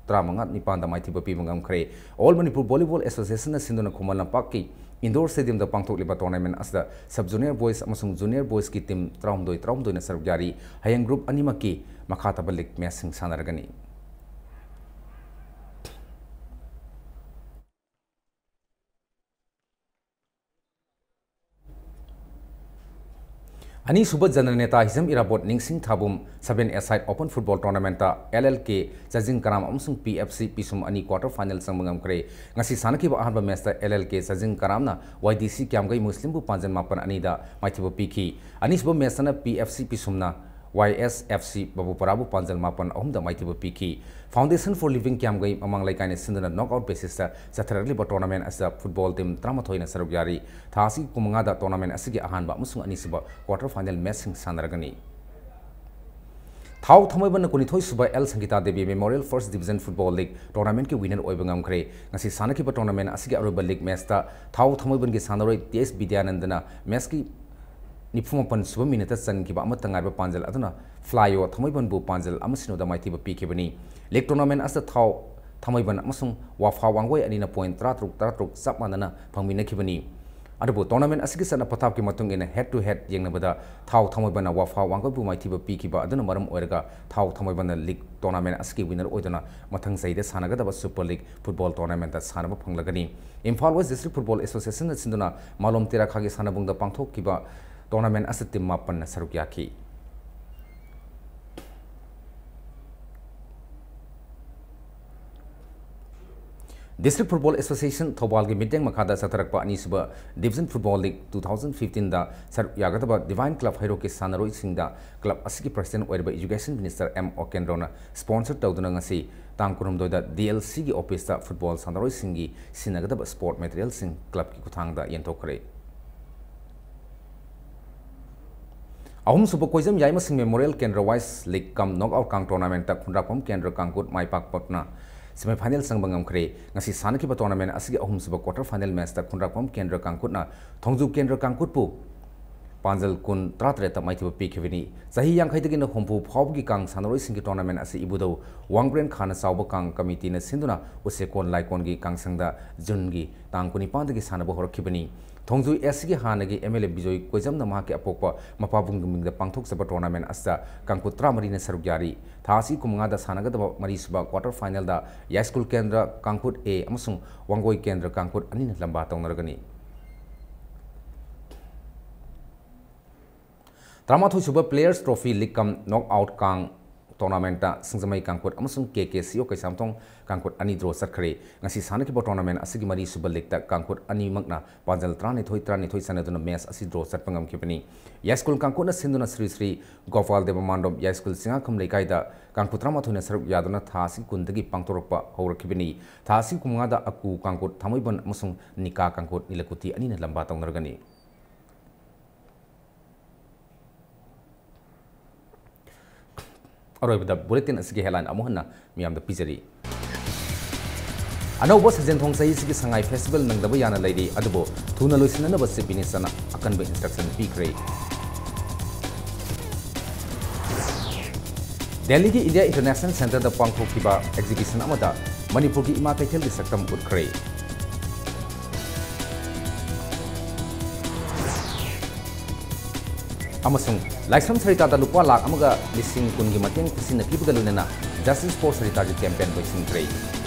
ꯇꯔꯥꯃꯉꯥ ꯅꯤꯄꯥꯟꯗ ꯃꯥꯏꯊꯤꯕ ꯄꯤꯕ ꯉꯝꯈ꯭ꯔꯦ꯫ ꯑꯣꯜ ꯃꯅꯤꯄꯨꯔ ꯚꯣꯂꯤꯕꯣꯜ ꯑꯦꯁꯣꯁꯤꯌꯦꯁꯟꯅ ꯁꯤꯟꯗꯨꯅ ꯈꯨꯃꯟ ꯂꯝꯄꯥꯛꯀꯤ ꯏꯟꯗꯣꯔ ꯁ꯭ꯇꯦꯗꯤꯌꯝꯗ ꯄꯥꯡꯊꯣꯛꯂꯤꯕ ꯇꯣꯔꯅꯥꯃꯦꯟꯠ ꯑꯁꯤꯗ ꯁꯕ ꯖꯨꯅꯤꯌꯔ ꯕꯣꯏꯁ ꯑꯃꯁꯨꯡ ꯖꯨꯅꯤꯌꯔ ꯕꯣꯏꯁꯀꯤ ꯇꯤꯝ ꯇꯔꯥꯍꯨꯝꯗꯣꯏ ꯇꯔꯥꯍꯨꯝꯗꯣꯏꯅ ꯁꯔꯨꯛ ꯌꯥꯔꯤ꯫ ꯍꯌꯦꯡ ꯒ꯭ꯔꯨꯞ ꯑꯅꯤꯃꯛꯀꯤ ꯃꯈꯥ ꯇꯥꯕ ꯂꯤꯒ ꯃꯦꯆꯁꯤꯡ ꯁꯥꯟꯅꯔꯒꯅꯤ꯫ ꯑꯅꯤꯁꯨꯕ ꯖꯅꯅꯦꯇꯥ ꯍꯤꯖꯝ ꯏꯔꯥꯕꯣꯠ ꯅꯤꯡꯁꯤꯡ ꯊꯥꯕꯨꯝ seven A side open football ꯇꯣꯔꯅꯥꯃꯦꯟꯠꯇ ꯑꯦꯜ ꯑꯦꯜ ꯀꯦ ꯆꯥꯖꯤꯡ ꯀꯔꯥꯝ ꯑꯃꯁꯨꯡ ꯄꯤ ꯑꯦꯐ ꯁꯤ ꯄꯤꯁꯨꯝ ꯑꯅꯤ ꯀ꯭ꯋꯥꯇꯔ ꯐꯥꯏꯅꯦꯜ ꯆꯪꯕ ꯉꯝꯈ꯭ꯔꯦ꯫ ꯉꯁꯤ ꯁꯥꯟꯅꯈꯤꯕ ꯑꯍꯥꯟꯕ ꯃꯦꯆꯇ ꯑꯦꯜ ꯑꯦꯜ ꯀꯦ ꯆꯥꯖꯤꯡ ꯀꯔꯥꯝꯅ ꯋꯥꯏ ꯗꯤ ꯁꯤ ꯀ꯭ꯌꯥꯝꯒꯩ ꯃꯨꯁꯂꯤꯝꯕꯨ ꯄꯥꯟꯖꯟ ꯃꯥꯄꯟ ꯑꯅꯤꯗ ꯃꯥꯏꯊꯤꯕ ꯄꯤꯈꯤ꯫ ꯑꯅꯤꯁꯨꯕ ꯃꯦꯆꯇꯅ ꯄꯤ ꯑꯦꯐ ꯁꯤ ꯄꯤꯁꯨꯝꯅ ꯋꯥꯏ ꯑꯦꯁ ꯑꯦꯐ ꯁꯤ ꯕꯕꯨꯄꯔꯥꯕꯨ ꯄꯥꯟꯖꯜ ꯃꯥꯄꯟ ꯑꯍꯨꯝꯗ ꯃꯥꯏꯊꯤꯕ ꯄꯤꯈꯤ꯫ Foundation for Living ꯀ꯭ꯌꯥꯝꯒꯩ ꯃꯃꯥꯡ ꯂꯩꯀꯥꯏꯅ ꯁꯤꯟꯗꯨꯅ ꯅꯣꯛ ꯑꯥꯎꯠ ꯕꯦꯁꯤꯁꯇ ꯆꯠꯊꯔꯛꯂꯤꯕ ꯇꯣꯔꯅꯥꯃꯦꯟ ꯑꯁꯤꯗ ꯐꯨꯠꯕꯣꯜ ꯇꯤꯝ ꯇꯔꯥꯃꯥꯊꯣꯏꯅ ꯁꯔꯨꯛ ꯌꯥꯔꯤ꯫ ꯊꯥ ꯑꯁꯤꯒꯤ ꯀꯨꯟꯃꯉꯥꯗ ꯇꯣꯔꯅꯥꯃꯦꯟ ꯑꯁꯤꯒꯤ ꯑꯍꯥꯟꯕ ꯑꯃꯁꯨꯡ ꯑꯅꯤꯁꯨꯕ ꯀ꯭ꯋꯥꯇꯔ ꯐꯥꯏꯅꯦꯜ ꯃꯦꯆꯁꯤꯡ ꯁꯥꯟꯅꯔꯒꯅꯤ꯫ ꯊꯥꯎ ꯊꯥꯡꯃꯩꯕꯟꯅ ꯀꯨꯟꯅꯤꯊꯣꯏ ꯁꯨꯕ L Sangita Devi memorial first division football league ꯇꯣꯔꯅꯥꯃꯦꯟꯒꯤ ꯋꯤꯅꯔ ꯑꯣꯏꯕ ꯉꯝꯈ꯭ꯔꯦ꯫ ꯉꯁꯤ ꯁꯥꯟꯅꯈꯤꯕ ꯇꯣꯔꯅꯥꯃꯦꯟ ꯑꯁꯤꯒꯤ ꯑꯔꯣꯏꯕ ꯂꯤꯒ ꯃꯦꯆꯇ ꯊꯥꯎ ꯊꯥꯡꯃꯩꯕꯟꯒꯤ ꯁꯥꯟꯅꯔꯣꯏ ꯇꯤ ꯑꯦꯁ ꯕꯤꯗ꯭ꯌꯥꯅꯟꯗꯅ ꯃꯦꯆꯀꯤ ꯅꯤꯐꯨ ꯃꯥꯄꯟ ꯁꯨꯕ ꯃꯤꯅꯠꯇ ꯆꯟꯈꯤꯕ ꯑꯃꯠꯇ ꯉꯥꯏꯕ ꯄꯥꯟꯖꯜ ꯑꯗꯨꯅ ꯐ꯭ꯂꯥꯏꯑꯣ ꯊꯥꯡꯃꯩꯕꯟꯕꯨ ꯄꯥꯟꯖꯜ ꯑꯃ ꯁꯤꯅꯣꯗ ꯃꯥꯏꯊꯤꯕ ꯄꯤꯈꯤꯕꯅꯤ꯫ ꯂꯤꯒ ꯇꯣꯔꯅꯥꯃꯦꯟ ꯑꯁꯤꯗ ꯊꯥꯎ ꯊꯥꯡꯃꯩꯕꯟ ꯑꯃꯁꯨꯡ ꯋꯥꯐꯥ ꯋꯥꯡꯒꯣꯏ ꯑꯅꯤꯅ point ꯇꯔꯥꯇꯔꯨꯛ, ꯇꯔꯥꯇꯔꯨꯛ ꯆꯞ ꯃꯥꯟꯅꯅ ꯐꯪꯃꯤꯟꯅꯈꯤꯕꯅꯤ꯫ ꯑꯗꯨꯕꯨ tournament ꯑꯁꯤꯒꯤ ꯆꯠꯅ ꯄꯊꯥꯞꯀꯤ ꯃꯇꯨꯡ ꯏꯟꯅ head to head ꯌꯦꯡꯅꯕꯗ ꯊꯥꯎ ꯊꯥꯡꯃꯩꯕꯟꯅ ꯋꯥꯐꯥ ꯋꯥꯡꯒꯣꯏꯕꯨ ꯃꯥꯏꯊꯤꯕ ꯄꯤꯈꯤꯕ ꯑꯗꯨꯅ ꯃꯔꯝ ꯑꯣꯏꯔꯒ ꯊꯥꯎ ꯊꯥꯡꯃꯩꯕꯟꯅ league tournament ꯑꯁꯤꯒꯤ winner ꯑꯣꯏꯗꯨꯅ ꯃꯊꯪ ꯆꯍꯤꯗ ꯁꯥꯟꯅꯒꯗꯕ Super League football tournamentꯇ ꯁꯥꯟꯅꯕ ꯐꯪꯂꯒꯅꯤ꯫ ꯏꯝꯐꯥꯜ West District Football Associationꯅ ꯁꯤꯟꯗꯨꯅ ꯃꯥꯂꯣꯝ ꯇꯦꯔꯥꯈꯥꯒꯤ ꯁꯥꯟꯅꯕꯨꯡꯗ ꯄꯥꯡꯊꯣꯛꯈꯤꯕ tournament ꯑꯁꯤꯗ team ꯃꯥꯄꯟꯅ ꯁꯔꯨꯛ ꯌꯥꯈꯤ꯫ District Football Association ꯊꯧꯕꯥꯜꯒꯤ ꯃꯤꯠꯌꯦꯡ ꯃꯈꯥꯗ ꯆꯠꯊꯔꯛꯄ ꯑꯅꯤꯁꯨꯕ Division Football League two thousand fifteenꯗ ꯁꯔꯨꯛ ꯌꯥꯒꯗꯕ Divine Club ꯍꯩꯔꯣꯛꯀꯤ ꯁꯥꯟꯅꯔꯣꯏꯁꯤꯡꯗ club ꯑꯁꯤꯒꯤ president ꯑꯣꯏꯔꯤꯕ Education Minister ꯑꯦꯝ ꯑꯣꯀꯦꯟꯗ꯭ꯔꯣꯅ sponsor ꯇꯧꯗꯨꯅ ꯉꯁꯤ ꯇꯥꯡ ꯀꯨꯟꯍꯨꯝꯗꯣꯏꯗ DLCꯒꯤ officeꯇ football ꯁꯥꯟꯅꯔꯣꯏꯁꯤꯡꯒꯤ ꯁꯤꯖꯤꯟꯅꯒꯗꯕ sport materialꯁꯤꯡ clubꯀꯤ ꯈꯨꯠꯊꯥꯡꯗ ꯌꯦꯟꯊꯣꯛꯈ꯭ꯔꯦ꯫ ꯑꯍꯨꯝꯁꯨꯕ ꯀꯣꯏꯖꯝ ꯌꯥꯏꯃꯁꯤꯡ Memorial Kendra Wise League cum Knockout ꯀꯥꯡ tournamentꯇ ꯈꯨꯟꯗ꯭ꯔꯥꯛꯄꯝ ꯀꯦꯟꯗ꯭ꯔ ꯀꯥꯡꯀꯨꯠ ꯃꯥꯏ ꯄꯥꯛꯄꯅ semifinal ꯆꯪꯕ ꯉꯝꯈ꯭ꯔꯦ꯫ ꯉꯁꯤ ꯁꯥꯟꯅꯈꯤꯕ tournament ꯑꯁꯤꯒꯤ ꯑꯍꯨꯝꯁꯨꯕ quarter final matchꯇ ꯈꯨꯟꯗ꯭ꯔꯥꯛꯄꯝ ꯀꯦꯟꯗ꯭ꯔ ꯀꯥꯡꯀꯨꯠꯅ ꯊꯣꯡꯖꯨ ꯀꯦꯟꯗ꯭ꯔ ꯀꯥꯡꯀꯨꯠꯄꯨ ꯄꯥꯟꯖꯜ ꯀꯨꯟ, ꯇꯔꯥꯇꯔꯦꯠꯇ ꯃꯥꯏꯊꯤꯕ ꯄꯤꯈꯤꯕꯅꯤ꯫ ꯆꯍꯤ ꯌꯥꯡꯈꯩꯗꯒꯤꯅ ꯍꯨꯝꯐꯨ ꯐꯥꯎꯕꯒꯤ ꯀꯥꯡ ꯁꯥꯟꯅꯔꯣꯏꯁꯤꯡꯒꯤ tournament ꯑꯁꯤ ꯏꯕꯨꯙꯧ ꯋꯥꯡꯕ꯭ꯔꯦꯟ ꯈꯥꯅ ꯆꯥꯎꯕ ꯀꯥꯡ committeeꯅ ꯁꯤꯟꯗꯨꯅ ꯎꯆꯦꯛꯀꯣꯟ ꯂꯥꯏꯀꯣꯟꯒꯤ ꯀꯥꯡꯁꯪꯗ Juneꯒꯤ ꯇꯥꯡ ꯀꯨꯟꯅꯤꯄꯥꯟꯗꯒꯤ ꯁꯥꯟꯅꯕ ꯍꯧꯔꯛꯈꯤꯕꯅꯤ꯫ ꯊꯣꯡꯖꯨ Sꯒꯤ ꯍꯥꯟꯅꯒꯤ MLA ꯕꯤꯖꯣꯏ ꯀꯣꯏꯖꯝꯅ ꯃꯍꯥꯛꯀꯤ ꯑꯄꯣꯛꯄ ꯃꯄꯥꯕꯨꯡꯒꯤ ꯃꯤꯡꯗ ꯄꯥꯡꯊꯣꯛꯆꯕ tournament ꯑꯁꯤꯗ ꯀꯥꯡꯀꯨꯠ ꯇꯔꯥꯃꯔꯤꯅ ꯁꯔꯨꯛ ꯌꯥꯔꯤ꯫ ꯊꯥ ꯑꯁꯤ ꯀꯨꯟꯃꯉꯥꯗ ꯁꯥꯟꯅꯒꯗꯕ ꯃꯔꯤꯁꯨꯕ quarter finalꯗ ꯌꯥꯏꯁ꯭ꯀꯨꯜ ꯀꯦꯟꯗ꯭ꯔ ꯀꯥꯡꯀꯨꯠ A ꯑꯃꯁꯨꯡ ꯋꯥꯡꯒꯣꯏ ꯀꯦꯟꯗ꯭ꯔ ꯀꯥꯡꯀꯨꯠ ꯑꯅꯤꯅ ꯂꯝꯕꯥ ꯇꯧꯅꯔꯒꯅꯤ꯫ ꯇꯔꯥꯃꯥꯊꯣꯏꯁꯨꯕ Players Trophy League cum Knockout ꯀꯥꯡ tournamentꯇ ꯁꯤꯡꯖꯃꯩ ꯀꯥꯡꯀꯨꯠ ꯑꯃꯁꯨꯡ KKCO ꯀꯩꯁꯥꯝꯊꯣꯡ ꯀꯥꯡꯀꯨꯠ ꯑꯅꯤ draw ꯆꯠꯈ꯭ꯔꯦ꯫ ꯉꯁꯤ ꯁꯥꯟꯅꯈꯤꯕ tournament ꯑꯁꯤꯒꯤ ꯃꯔꯤꯁꯨꯕ leagueꯇ ꯀꯥꯡꯀꯨꯠ ꯑꯅꯤꯃꯛꯅ ꯄꯥꯟꯖꯜ ꯇꯔꯥꯅꯤꯊꯣꯏ, ꯇꯔꯥꯅꯤꯊꯣꯏ ꯆꯟꯅꯗꯨꯅ match ꯑꯁꯤ draw ꯆꯠꯄ ꯉꯝꯈꯤꯕꯅꯤ꯫ ꯌꯥꯏꯁ꯭ꯀꯨꯜ ꯀꯥꯡꯀꯨꯠꯅ ꯁꯤꯟꯗꯨꯅ ꯁ꯭ꯔꯤ ꯁ꯭ꯔꯤ ꯒꯣꯄꯥꯜ ꯗꯦꯕ ꯃꯥꯟꯗꯣꯞ ꯌꯥꯏꯁ꯭ꯀꯨꯜ ꯆꯤꯡꯉꯥꯈꯝ ꯂꯩꯀꯥꯏꯗ ꯀꯥꯡꯀꯨꯠ ꯇꯔꯥꯃꯥꯊꯣꯏꯅ ꯁꯔꯨꯛ ꯌꯥꯗꯨꯅ ꯊꯥ ꯑꯁꯤ ꯀꯨꯟꯗꯒꯤ ꯄꯥꯡꯊꯣꯔꯛꯄ ꯍꯧꯔꯛꯈꯤꯕꯅꯤ꯫ ꯊꯥ ꯑꯁꯤ ꯀꯨꯟꯃꯉꯥꯗ ꯑꯀꯨ ꯀꯥꯡꯀꯨꯠ ꯊꯥꯡꯃꯩꯕꯟ ꯑꯃꯁꯨꯡ ꯅꯤꯀꯥ ꯀꯥꯡꯀꯨꯠ ꯅꯤꯂꯀꯨꯊꯤ ꯑꯅꯤꯅ ꯂꯝꯕꯥ ꯇꯧꯅꯔꯒꯅꯤ꯫ ꯑꯔꯣꯏꯕꯗ bulletin ꯑꯁꯤꯒꯤ headline ꯑꯃꯨꯛ ꯍꯟꯅ ꯃꯤꯌꯥꯝꯗ ꯄꯤꯖꯔꯤ꯫ ꯑꯅꯧꯕ ꯁꯟꯖꯦꯟꯊꯣꯡ ꯆꯍꯤꯁꯤꯒꯤ ꯁꯉꯥꯏ festival ꯅꯪꯗꯕ ꯌꯥꯅ ꯂꯩꯔꯤ, ꯑꯗꯨꯕꯨ ꯊꯨꯅ ꯂꯣꯏꯁꯤꯟꯅꯅꯕ Chief Ministerꯅ ꯑꯀꯟꯕ instruction ꯄꯤꯈ꯭ꯔꯦ꯫ ꯗꯦꯜꯂꯤꯒꯤ India International Centreꯗ ꯄꯥꯡꯊꯣꯛꯈꯤꯕ exhibition ꯑꯃꯗ ꯃꯅꯤꯄꯨꯔꯒꯤ ꯏꯃꯥ ꯀꯩꯊꯦꯜꯒꯤ ꯁꯛꯇꯝ ꯎꯠꯈ꯭ꯔꯦ꯫ ꯑꯃꯁꯨꯡ ꯂꯥꯏꯁ꯭ꯔꯝ ꯁꯔꯤꯇꯥꯗ ꯂꯨꯄꯥ ꯂꯥꯈ ꯑꯃꯒ ꯂꯤꯁꯤꯡ ꯀꯨꯟꯒꯤ ꯃꯇꯦꯡ ꯈꯨꯠꯁꯤꯟꯅꯈꯤꯕꯒ ꯂꯣꯏꯅꯅ Justice for Saritaꯒꯤ campaign ꯂꯣꯏꯁꯤꯟꯈ꯭ꯔꯦ꯫